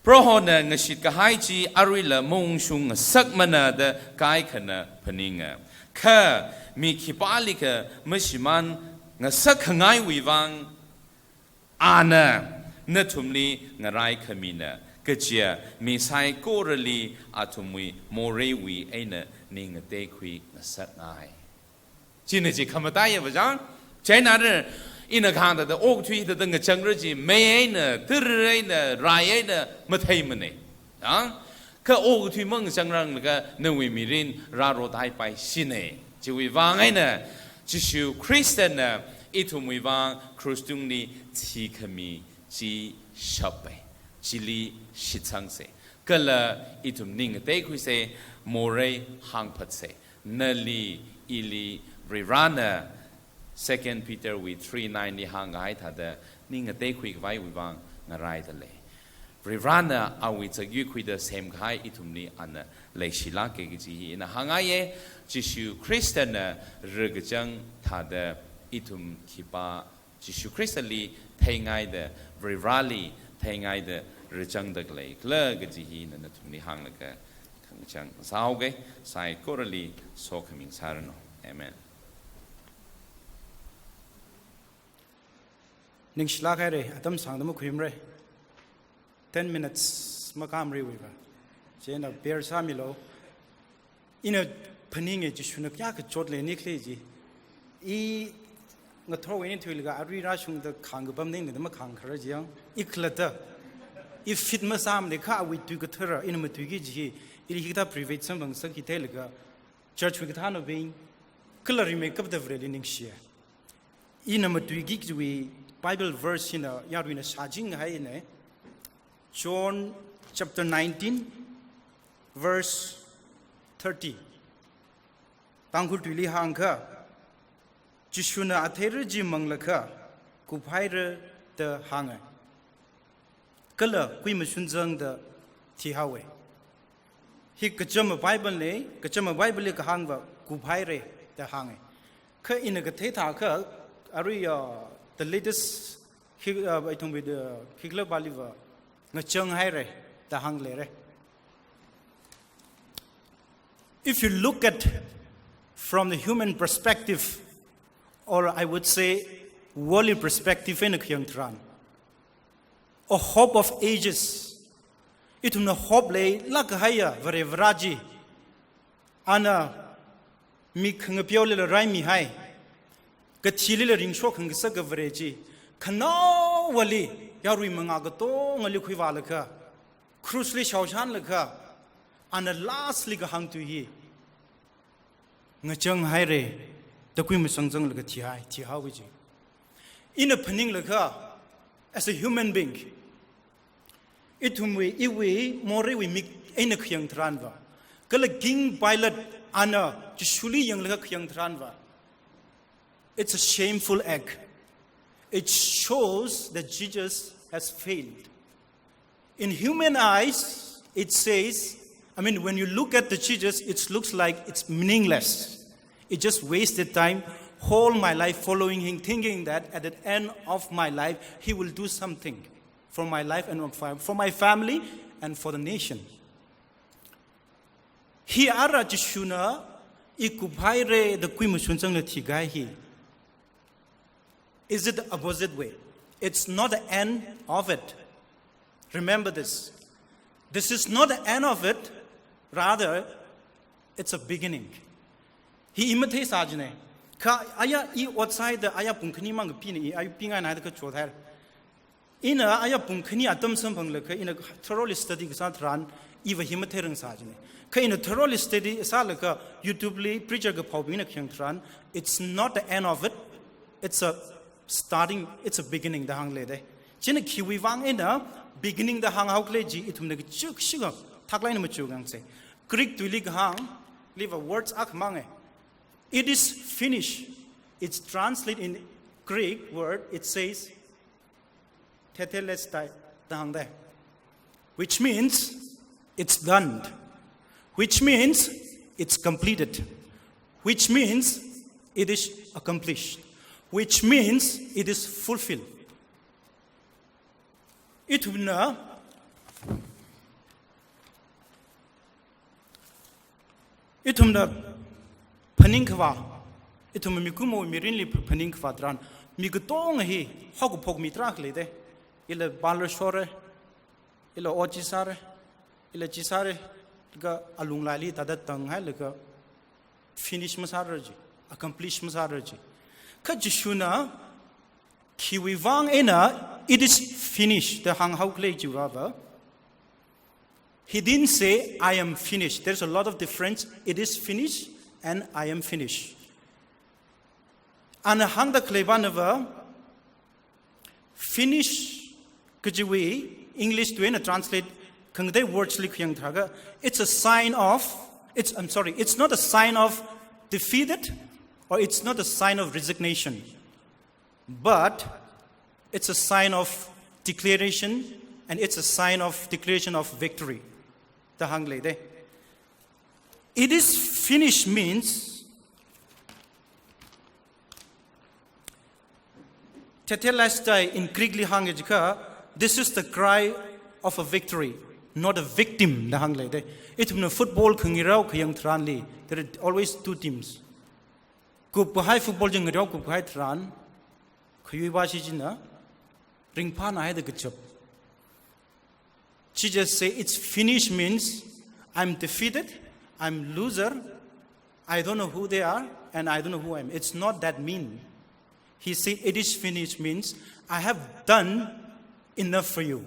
Prohona ngashitkahai chi aruila maungshung ngasakmana da kaikhana phaninga. Kha mi khipālikha mashimān ngasak khangaiwui vang, ana nathumli ngaraikhamina, kajiya mi saikorali athumwui moreiwui eina ning ngateikhui ngasakngai. China chi khamataiya va chang, chieina re, ina kahāng thāda okathui thāda ngachangra chi, mei eina, tara eina, rai eina matheimana. Chang, kha okathui mangachangranglakha nawui mirin rārothaipaishina. Chiwui vang eina Jishu Khristana ithumwui vang krush tungli thikhami chi shapa. Chili shitsangsa. Kala ithum ning ngateikhuisa, morei hāngphatsa. Nali, ili, Varivarana Second Peterwui three nine li hāngkahai thāda ning ngateikhui khavaiwui vang ngaraida lei. Varivarana awui zakyui khuida semkahai ithumli ana leishilāka kaji hi ina hāngngaiya. Jishu Khristana rakachang thāda ithum khipā Jishu Khristali theingaida, Varivarali theingaida rachangda leikhala kaji hi ina nathumli hānglaga khangachang sāhaoga, saikorali sokhami sāranu. Amen. Ningshilāk haira, atam sāngda makhuimara. Ten minutes makāmariwui va. Chieina bear sāmilu. Ina phaninga Jishuna kayākha chotleini khala chi. I ngathorwui eina thuilaga arui rāshungda khāngkapam maningda makhāngkharar chi yang. I khalatta. I fit masāmana kha awui tui kathara, ina matuiki kaji hi. Ili hikathā private samphang sāki theilaga. Church wui kathānabing, kala rimeikapta Vareli ningshiya. Ina matuiki kajiwui Bible verse hina yaruina shāchinghaina. John chapter nineteen, verse thirty. Tangkhul tuili hāngkha, Jishuna atheira chi manglakha, kuphaira da hānga. Kala kuimashun zangda thihaowa. Hi kachama Bible na, kachama Bible li kahāng va kuphaira da hānga. Kha ina kathei thākha, arui, uh, the latest khi, uh, ithumwui the khikhala pāliva ngachang haira da hāngleira. If you look at from the human perspective, or I would say worldly perspective eina khayang tharan, a hope of ages, ithumna hope leilāk kahaiya Varivara chi, ana mik ngapeolila raimihai, kathilila ringshok khangasak Vare chi, khanaowali yarui mangā katongali khuivālaga, cross li shaoshanlaga, ana last li kahāng tui hi, ngachang haira da kuimasang zanglaga thihai, thihaowa chi. Ina phaninglaga, as a human being, ithumwui, iwui moreiwui mik eina khayang tharanva, kala King Pilate ana Jishuli yanglaga khayang tharanva, it's a shameful act. It shows that Jesus has failed. In human eyes, it says, I mean, when you look at the Jesus, it looks like it's meaningless. It just wasted time, whole my life following him, thinking that at the end of my life, he will do something for my life and for, for my family and for the nation. Hi ara Jishuna ikup haira da kuimashun zanglaga thikahai hi, is it the opposite way? It's not the end of it. Remember this. This is not the end of it. Rather, it's a beginning. Hi i matheisā jina. Kha aya i ot sāhaida aya pung khani mang kapina, i aya pingai naida kachot haira. Ina aya pung khani atam samphanglaga ina thoroughly study kasā tharan, iva hi matheirangsā jina. Kha ina thoroughly study sālaga YouTube li preacher kaphaobingna khayang tharan, it's not the end of it. It's a starting, it's a beginning da hāngleida. China khiwui vang eina beginning da hānghaokhala chi ithumna kachuk shikha thaklāk eina machukngaisa. Greek tuili kahāngliva words akhamanga. It is finished. It's translated in Greek word, it says, tetelestai da hāngda, which means it's done, which means it's completed, which means it is accomplished, which means it is fulfilled. Ithumna, ithumna phaningkhavā, ithumna mikumo mirinli phaningkhavā tharan, mi katonga hi haokaphok mi tarākha leida. Ila parlor shora, ila ot chi sāra, ila chi sāra, kha alunglaili tāda tanghailaga finish masāra chi, accomplish masāra chi. Kha Jishuna khiwui vang eina, "It is finished," da hānghaokhala chiva, he didn't say, "I am finished." There's a lot of difference. "It is finished" and "I am finished." Ana hāngda khaleiva nava, finish kajiwui English tuina translate khangatei words li khayang tharakha, it's a sign of, it's, I'm sorry, it's not a sign of defeated, or it's not a sign of resignation, but it's a sign of declaration, and it's a sign of declaration of victory. Da hāngleida. "It is finished" means, tetelestai in Greek li hānga jiakha, this is the cry of a victory, not a victim, da hāngleida. Ithumna football khangarao khayang tharanli, there are always two teams. Kupkahai football chi ngarao kupkahai tharan, khayuiva shi china ringphāna haida kachap. She just say, "It's finished" means, "I'm defeated, I'm loser, I don't know who they are, and I don't know who I am." It's not that mean. He said, "It is finished" means, "I have done enough for you."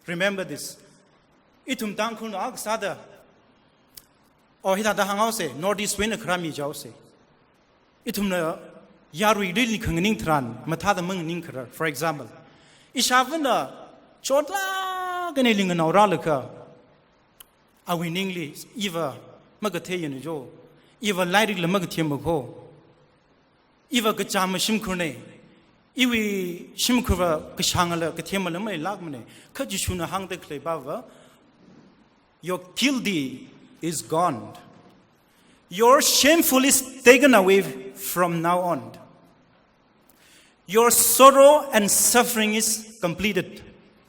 Remember this. Ithum Tangkhulna akha sāda, or hithāda hānghaosa, North East wui eina kharā mi jihaosa. Ithumna yaruili khanganing tharan, mathāda manganingkharar. For example, ishāvāna chotlāk eina li nganaorālaga, awui ningli, "Iva makathei yana jo, iva lairikla makathemma kho, iva kachāma shimkhurna, iwui shimkhurva kashāngla kathemala maleilākmana." Kha Jishuna hāngda khaleipava, "Your guilty is gone. Your shameful is taken away from now on. Your sorrow and suffering is completed.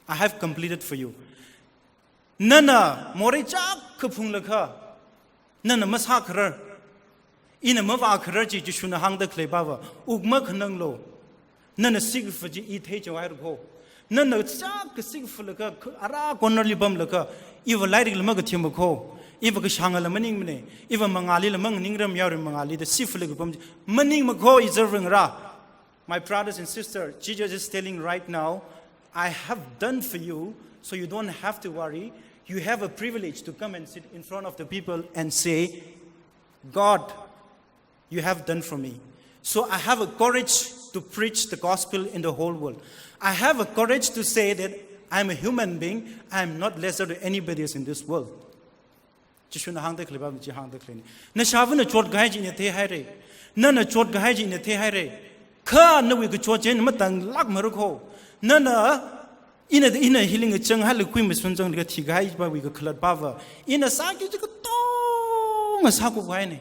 I have completed for you. Nana morei chak kaphung lakha, nana masākharar, ina mavākharar chi Jishuna hāngda khalei pava, uk makhananglu. Nana sikafa chi i theichaohaira kho. Nana chak kasikafalaga, ara corner li pamlaga, iva lairikla makathima kho, iva kashāngala maningmane, iva mangālila manganingram yaorui mangāli da sifalaga pam chi maningma kho, i zar vāngra. My brothers and sisters, Jesus is telling right now, I have done for you, so you don't have to worry. You have a privilege to come and sit in front of the people and say, God, you have done for me. So I have a courage to preach the gospel in the whole world. I have a courage to say that I'm a human being, I'm not lesser to anybody else in this world. Jishuna hāngda khalei pava chi hāngda khaleina. Nashāvana chotkahai chi ina theihaira. Nana chotkahai chi ina theihaira. Kha nawui kachot chi matanglākmara kho. Nana, ina, ina healing chang hailaga khuimashun chang laga thikahai pawui kakhalat pava, ina sāki chi katonga sākuphaina.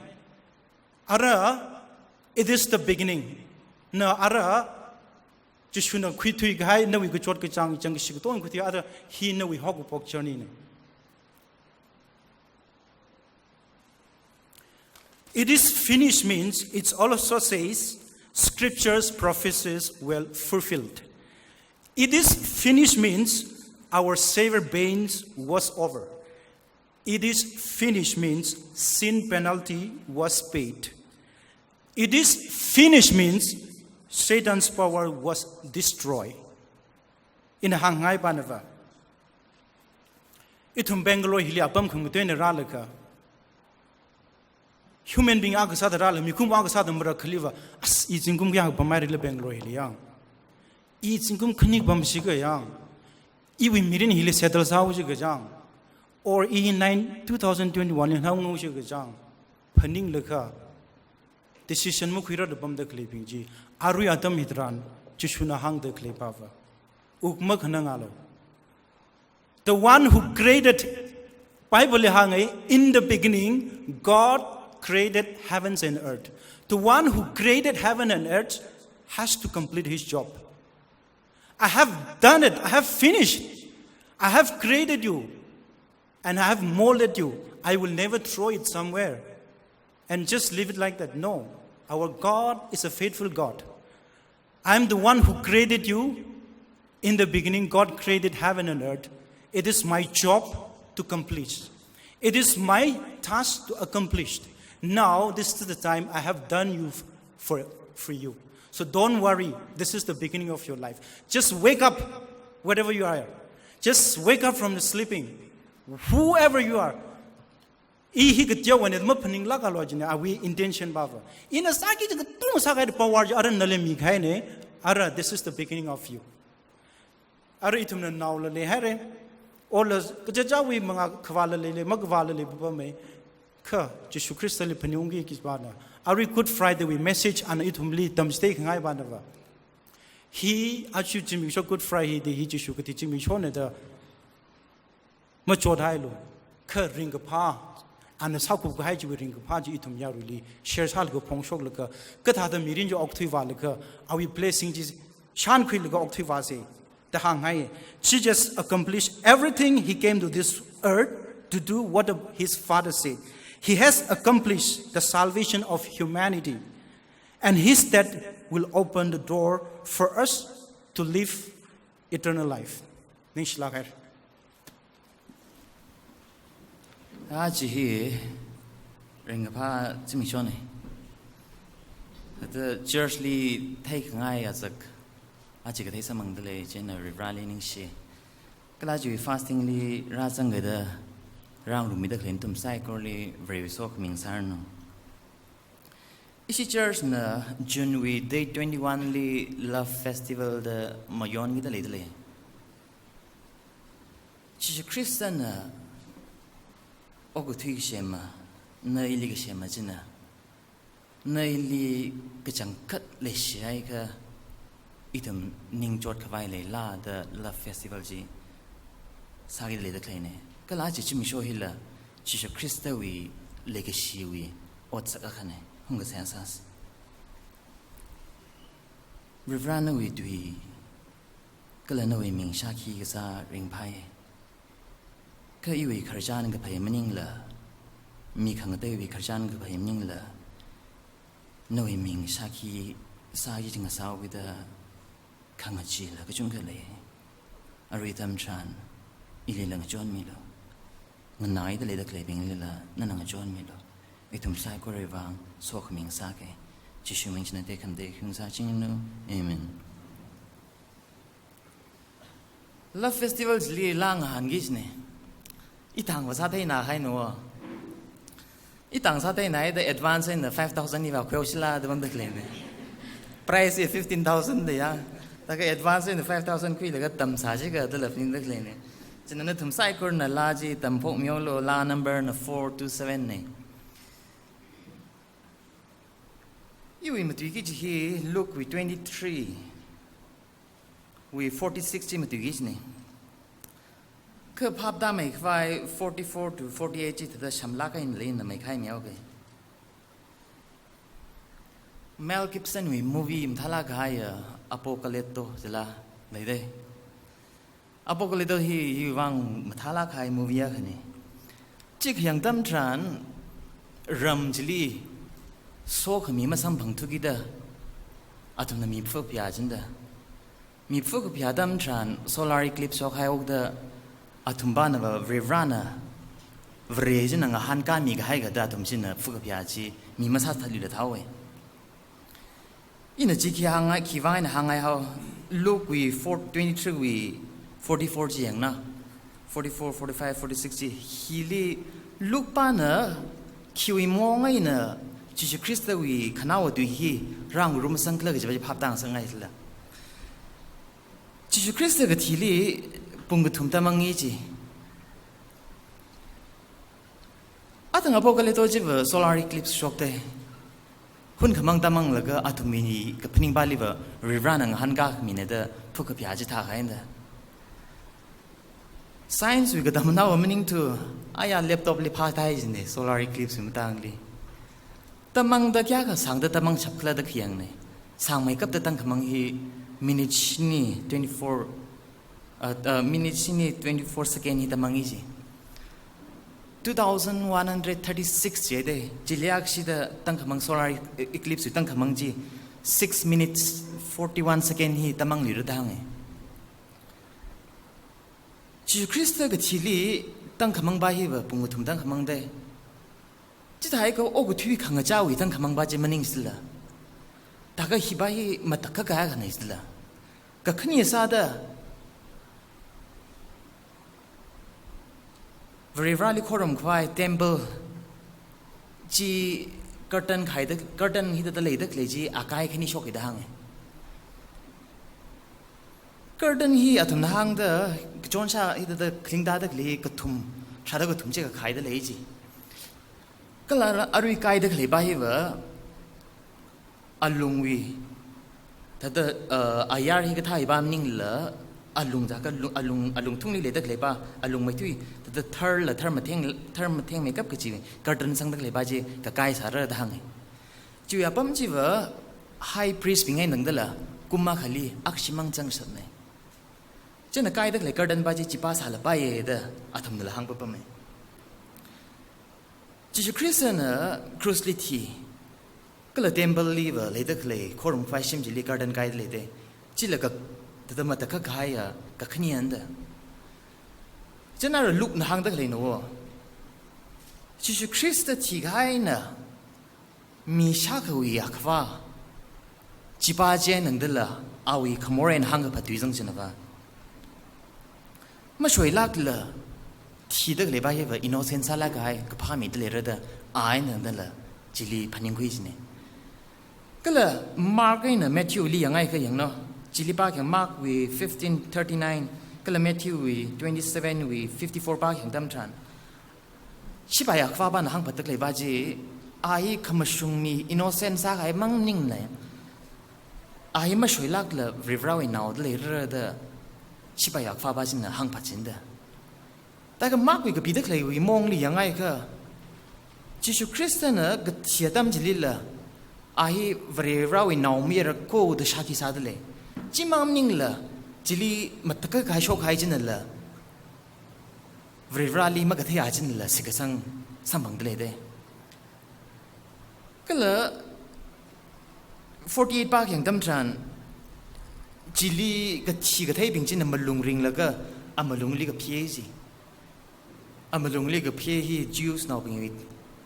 Ara, it is the beginning. Na ara, Jishuna khuithuikahai, nawui kachot kachāng chang kashi katonga khuithui, ara hi nawui haokaphok journey na. It is finished means it also says scriptures prophecies were fulfilled. It is finished means our Savior pains was over. It is finished means sin penalty was paid. It is finished means Satan's power was destroyed. Ina hāngngai panava, ithum Bangalore hili apam khangatei eina rālaga, human being akha sāda rālaga, mikumo akha sāda marakhaliva, as, i zingkum kayākha pamhairala Bangalore hili yang. I zingkum khani pamshika yang. Iwui mirin hili settle sāhaoshika chang. Or i nine, two thousand twenty-one li naongaoshika chang. Phaninglaga, decision makhuirarda pamda khaleibing chi, arui atam hitharan, Jishuna hāngda khalei pava, uk makhanangalu. The one who created, Bible li hānga, in the beginning, God created heavens and earth. The one who created heaven and earth has to complete his job. I have done it. I have finished. I have created you. And I have molded you. I will never throw it somewhere and just leave it like that. No. Our God is a faithful God. I'm the one who created you. In the beginning, God created heaven and earth. It is my job to complete. It is my task to accomplish. Now, this is the time I have done you f-, for, for you. So don't worry. This is the beginning of your life. Just wake up, wherever you are. Just wake up from the sleeping. Whoever you are. I hi kateowa ne, maphaninglākalu jina, awui intention pava. Ina sāki chi katonga sākahai power chi ara nali mikahaina, ara, this is the beginning of you. Ara ithumna naola leihaira, or la kachichāwui mangā khavāla leilei, makhavāla leipapamei, kha Jishu Khristali phaningungki kaji pana. Arui Good Friday wui message ana ithumli tamchithei khangai panava, hi aja zimiksho Good Friday hi Jishu kathi zimikshona da machothailu. Kha ringkaphā, ana sākupkahai chiwui ringkaphā chi ithum yaruili share sālaga phongshoklaga, kathāda mirin chi okthuivālaga, awui blessing chi shānkhuilaga okthuivāsa da hānghai. Jesus accomplished everything. He came to this earth to do what the, his Father said. He has accomplished the salvation of humanity. And his death will open the door for us to live eternal life. Ningshilāk haira. Aja hi ringkaphā zimikshona. Ata church li theikhangai azak, aja kathei sāmangdalei, chieina Varivarāli ningshi. Kala chiwui fasting li rāzangkida, rāngarumida khalei nathum saikorali Varewui sokhami sāranu. Ishi church na June wui date twenty-one li Love Festival da mayonkida leidalei. Jishu Khristana okathui kashema, na ili kashema china, na ili kachangkhat leishiakha ithum ningchot khavai leila da Love Festival chi sākida leida khaleina. Kala chi zimiksho hila Jishu Khristawui leikashiwui otsak akhana, hungkasā sāsa. Varivarā nawui tui, kala nawui ming shākhi kasā ringphai. Kha iwui khararchan kaphā maningla, mi khangateiwui khararchan kaphā maningla, nawui ming shākhi sāki jingasāwuida khangachee la kachungkha lei. Arui atam tharan, ilila ngachonmilu. Nganaida leida khaleibinglila, nana ngachonmilu. Ithum saikorawui vang, sokhami ngasāke. Jishu ming china tekhamatei khaung sāchingnu. Amen. Love Festival chili laa ngahānki kajina. Itang va sātheina hainu. Itang sātheina haida advance eina five thousand iva khuihaoshila da pamda khaleina. Prize hi fifteen thousand da ya. Laga advance eina five thousand khuilaga tamsā jiakha da love ningda khaleina. China nathum saikorana laa chi tamphokmihaolu, laa number na four two seven na. Iwui matuiki kaji hi Luke wui twenty-three wui forty-six chi matuiki kajina. Kha phaptāmeikhavai forty-four to forty-eight chi thāda shamlāk eina leina maikhai mihaoke. Mel Gibson wui movie mathālāk kahaiya Apocalypto chila leidei. Apocalypto hi iwui vang mathālāk kahai movie akhana. Chi khayang atam tharan ram chili sokhami masamphangthukida athumna mi phaphayā chida. Mi phaphayā atam tharan solar eclipse shokhai haoda athum pāna va Varivarāna Vare china ngahānkāmi kahai kada athum china phaphayā chi mi masāthatluila thāhaowa. Ina chi khi hāngngai, khiwui vang ina hāngngai hao, Luke wui four, twenty-three wui forty-four chi yangna. Forty-four, forty-five, forty-six chi. Hili Luke pāna khiwui maong eina Jishu Khristawui khanaowa tui hi rāngarum sangkhala kajiva chi phaptāngasakngaila. Jishu Khrista kathili pung kathum tamangi chi. Athang Apocalypto chiva solar eclipse shokdei. Hun khamang tamanglaga athumwui kaphaning pāliva Varivarāna ngahānkāmina da phaphayā chi thākahaina da. Science wui katamnaova maningthu, aya laptop li phāthai jina solar eclipse wui matangli. Tamangda kayākha sāngda tamangshapkhala da khayangna. Sāngmeikapta tangkhamang hi minute shini twenty-four, uh, uh, minute shini twenty-four second hi tamangi ji. Two thousand one hundred thirty-six jidei, chili akshida tangkhamang solar e-, eclipse wui tangkhamang chi six minutes forty-one second hi tamangluira da hānga. Jishu Khrista kathili tangkhamang pā hiva pung kathum tangkhamang dei. Chithākha okathui khangachāwui tangkhamang pā chi maningsila. Thākha hi pā hi matakhak kahai akhana sila. Kakhane sāda Varivarāli khorumkhavai temple chi curtain khaida, curtain hithāda leida khalei chi akai khani shoka da hānga. Curtain hi athumna hāngda, kachonshā hithāda khalingda da khalei kathum, tharāda kathum chi kakhaida lei ji. Kala arui kaida khalei pā hiva, alungwui, thāda, uh, ayar hi kathā hi pā maningla, alung zaka lu-, alung, alung thungli leida khalei pā, alung meithui, thāda tharla, thar matheng, thar mathengmeikap kachi, curtain sangda khalei pā chi, kakai sāra da hānga. Chiwui apam chiva, high priest bing eina tangdala, kum akhali, akshimang zangshatna. China kaida khalei curtain pā chi chipā sālapaiya da, athumnala hāngpapama. Jishu Khristana cross li thi, kala temple liva leida khalei khorumkhavai shim chili curtain kaida leidei, chila ka, thāda matakhak kahaiya kakhane anda. China ara Luke na hāngda khaleina wo. Jishu Khrista thikahaina, mi shākhawui akhavā, chipā chi eina tangdala, awui khamor eina hāngkaphat tui zang china va. Mashoilākla, thida khalei pā hiva innocent sālāk kahai, kaphā mida leira da, a eina tangdala, chili phaningkhui jina. Kala Mark eina Matthew li yangakha yanglu. Chili pākhayang Mark wui fifteen thirty-nine, kala Matthew wui twenty-seven wui fifty-four pākhayang atam tharan, sipai akhavā pāna hāngphatda khalei pā chi, a hi khamashung mi innocent sākahai mang maningla, a hi mashoilākla Varivarāwui naoda leira da, sipai akhavā pā china hāngphat china da. Thākha Mark wui kapida khaleiwui maongli yangakha, Jishu Khristana kathi atam chilila, a hi Varivarawui naomayara ko da shākhi sādalei. Chimang maningla, chili matakhak kahai shokhai chinala, Varivarali makatheiya chinala, shitkasang samphangdalei de. Kala forty-eight pā khayang atam tharan, chili kathi katheibing china malung ringlaga, amalungli kaphei ji. Amalungli kaphei hi Jews naobingwui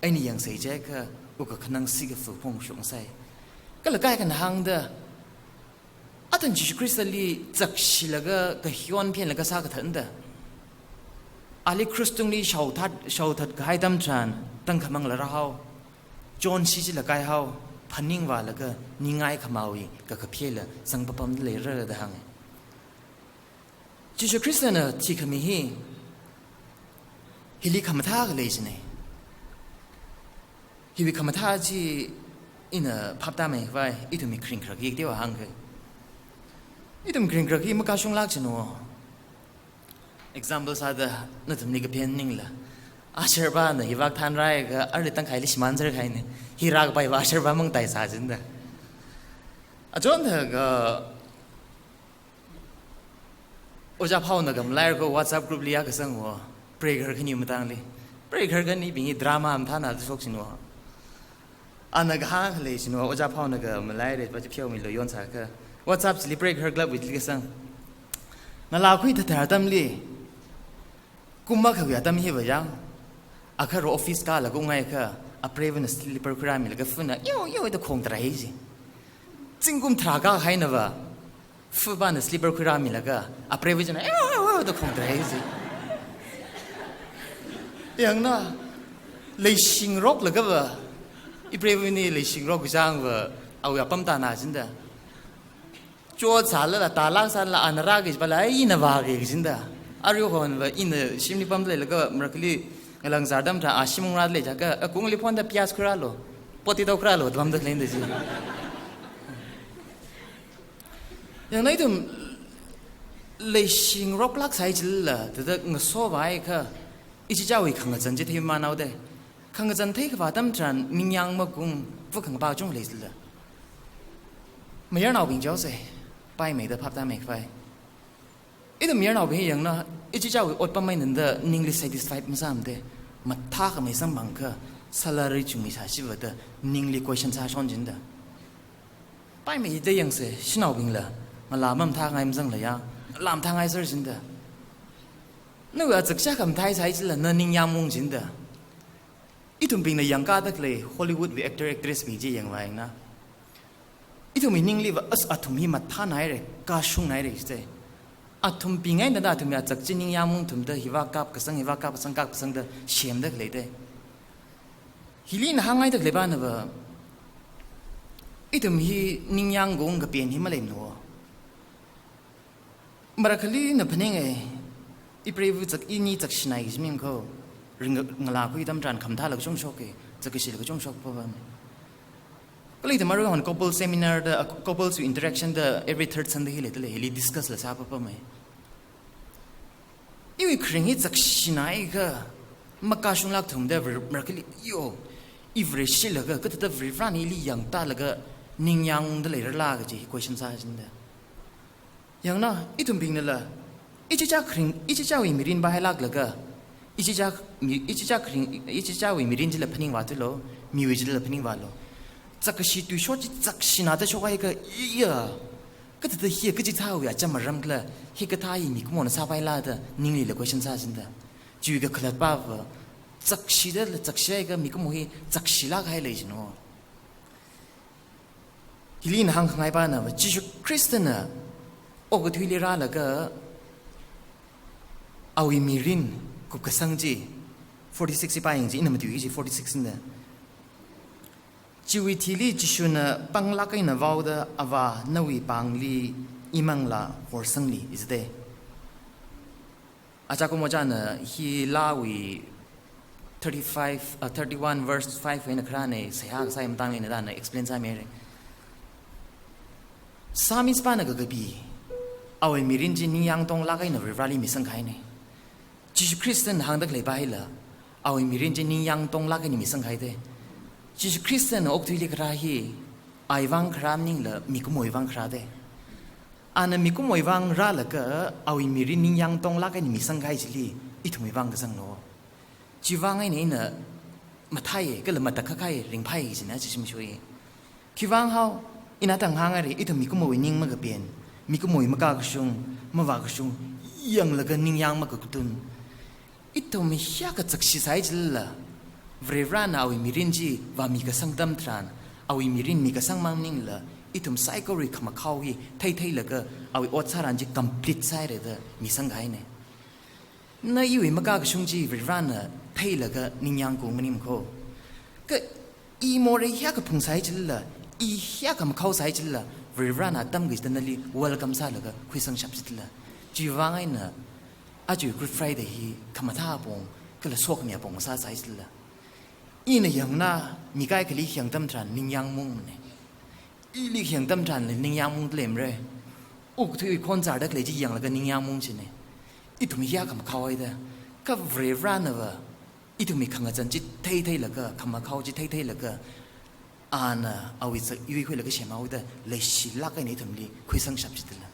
eina yangsei jiakha, wukkhanang sikafu phongshok sai. Kala kaikhana hāngda, athang Jishu Khristali chakshilaga kahion phenlaga sākathānda, ali krus tungli shaothat, shaothat kahai atam tharan, tangkhamangla rāhao, chonshi chila kaihao, phaningvālaga ningai khamawui kakaphila zangpapamda leira da hānga. Jishu Khristana thikhami hi, hili khamathā khalei china. Hiwui khamathā chi ina phaptāmeikhavai, ithumwui kharing kharak hi teowa hāngkha. Ithum kharing kharak hi makashunglāk china. Example sāda, nathumli kaphen maningla, usher pana hivāk thanrāakha, arui tangkhaili shimānser kahaina. Hi rākapaiva usher pa mang tai sā jinda. Achonthākha, Ojā Phaona khamalairakha WhatsApp group li ya kasang wo, prayer khani matangli. Prayer khanibing hi drama mathāna da shok china. Ana kahāng khalei china, Ojā Phaona khamalaira pa chi pheomilu yon sākha. WhatsApp chili prayer club wui chili kasang. Ngalā khuithathar atamli, kum akhawui atam hiva yang, akharo office kālaga ungngaiakha, a prayer pana slipper khuirāmilaga funa, yo, yo, da khongtharai ji. Zingkum tharā kahainava, fu pana slipper khuirāmilaga, a prayer china, yo, yo, yo, da khongtharai ji. Yangna, leishingroklagava, i prayer ni leishingrok kachangva, awui apam tāna jinda. Chotsālala, tālāk sālala, ana rāki pala, ai, ina vāki jinda. Aruihonva, ina shimli pamda leilaga, marakhali, ngalang zar atam tharan, a shim ungrāda lei jiakha, akungli phonda pyaz khuirālu, potato khuirālu, da pamda leida ji. Yangna ithum, leishingroklāk sai chilala, thāda ngasovāakha, ichichāwui khangazan chi theimānhaoda. Khangazan theikhavā atam tharan ningyāng magung, vākhangapa kachungkha lei jilala. Mayarnaobing chaose, paimeida phaptāmeikhavai. Ithum mayarnaobing yangna, ichichāwui otpam eina da ningli satisfied masāmada, mathākhamei samphangakha, salary chungmeisā chiva da ningli question sāshon jinda. Paimeida yangsa, shanaobingla, ngalā mamathāngai mazangla ya, ngalā mathāngaiser jinda. Nawui azak shākha mathāi sai chilala, na ningyāng maung jinda. Ithumbingna yangkāda khalei Hollywood wui actor actress bing chi yangvā yangna, ithumwui ningliva as athum hi mathānhaira, kashunghaira jite. Athumbing eina da athumwui azak chi ningyāng maungthumda hiva kapkasang, hiva kapkasang, kapkasangda semda khalei te. Hili ina hāngngaida khalei panava, ithum hi ningyāng kaung kapen hi maleimana. Marakhali ina phaninga, i preiva zak ini zak shinai jiming ko, ring ngalā khui atam tharan khamathāla kachungshoka, zak kashila kachungshok papam. Kala ithum aruihon couple seminar da, couples wui interaction da every third Sunday hi leidalei, hili discuss la sāpapam. Iwui kharing hi zak shinaiakha, makashunglākthumda Var-, marakhali, yo, i Vareshilaga, kathāda Varivarana ili yangtālaga, ningyāngda leirala kaji question sā jinda. Yangna, ithumbingnala, ichichā kharing, ichichāwui mirin pāhailāklaga, ichichā mi-, ichichā kharing, ichichāwui mirin chila phaningvāthulo, miwui chila phaningvālo. Zak kashi tuishot chi zak shinada shokhaiakha, iya, kathāda hi kachithāwui acham aram khala, hikathā hi mikumona sāpaila da, ninglila question sā jinda. Chiwui kakhalat pava, zak shidala zak shihaiakha mikumo hi zak shilāk kahai lei jino. Hili ina hāngkhangai panava, Jishu Khristana okathuili rālaga, awui mirin kupkasang chi, forty-six hi pāyang chi, ina matuiki chi forty-six na. Chiwui thili Jishuna panglāk eina vaoda, Avā, nawui pāngli imanglā horsangli, jite. Acha kum ojāna hi laawui thirty-five, uh, thirty-one verse five eina kharāna seihā kasā matangli ina dana explain sāmira. Psalmist pana kakapi, awui mirin chi ningyāng tonglāk eina Varivarali misangkahaina. Jishu Khristana hāngda khalei pa hila, awui mirin chi ningyāng tonglāk eina misangkahai de. Jishu Khristana okathuili kharā hi, awui vang kharā maningla mikumowui vang kharā de. Ana mikumowui vang rālaga awui mirin ningyāng tonglāk eina misangkahai chili ithumwui vang kazanglo. Chiwui vang eina ina mathāi kala matakhak kahai ringphai kajina chi shimshoi. Khiwui vang hao, ina tang hāngngaira, ithum mikumowui ning makapen, mikumowui makakashung, mavākashung, yanglaga ningyāng makakatun. Ithum hiyākha chakshi sāi chilala, Varivarana awui mirin chi vāmi kasang atam tharan, awui mirin mikasang mang maningla, ithum saikorawui khamakhao hi theitheilaga, awui ot sāran chi complete sāhaira da misangkahaina. Na iwui makakashung chi Varivarana theilaga ningyāng kung maning kho. Kha i morei hiyākha phungsai chilala, i hiyākha makhao sāi chilala, Varivarana atam kachida nali welcome sālaga khuisangshap chitla. Chiwui vang eina, aja Good Friday hi khamathā apong, kala sokhami apong sāsai chilala. Ina yangna, mi kaikhali yangtam tharan ningyāng mungmana. Ili yangtam tharan ningyāng mungda leimara. Okathui khon chāda khalei chi yanglaga ningyāng mungchina. Ithum hiyākha makhaohaida. Kha Varivaranava, ithumwui khangazan chi theitheilaga, khamakhao chi theitheilaga, ana awui sāyui khuilaga semhaoda leishilāk eina ithumli khuisangshap chitla.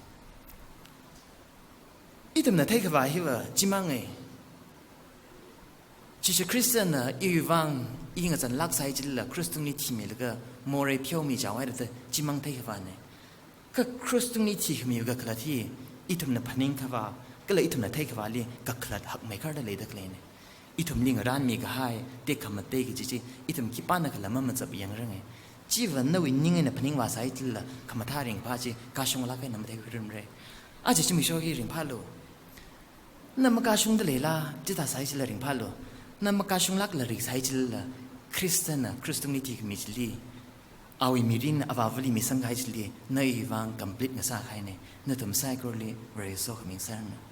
Ithumna theikhavā hiva, chimang e. Jishu Khristana iwui vang, i ngazanlāk sāi chilala, krush tungli thimilaga, morei pheomi chaohaira da, chimang theikhavāna. Kha krush tungli thikhamiwui kakhalat hi, ithumna phaningkhavā, kala ithumna theikhavāli kakhalat hakmeikharda leida khaleina. Ithumli ngarānmi kahai, tekhamatei kaji chi, ithum khipānakhala mamazap yangranga. Chiwui vang nawui ning eina phaningvā sāi chilala, khamathā ringphā chi, kashunglāk eina matheikhuirumra. Aja zimiksho hi ringphālu. Na makashungda leila, chithā sāi chilala ringphālu. Na makashunglākla rik sāi chilala, Khristana krush tungli thikhami chili, awui mirin avāvali misangkahai chili, nawui vang complete ngasākahaina, nathum saikorali Vare sokhami ngasāranu.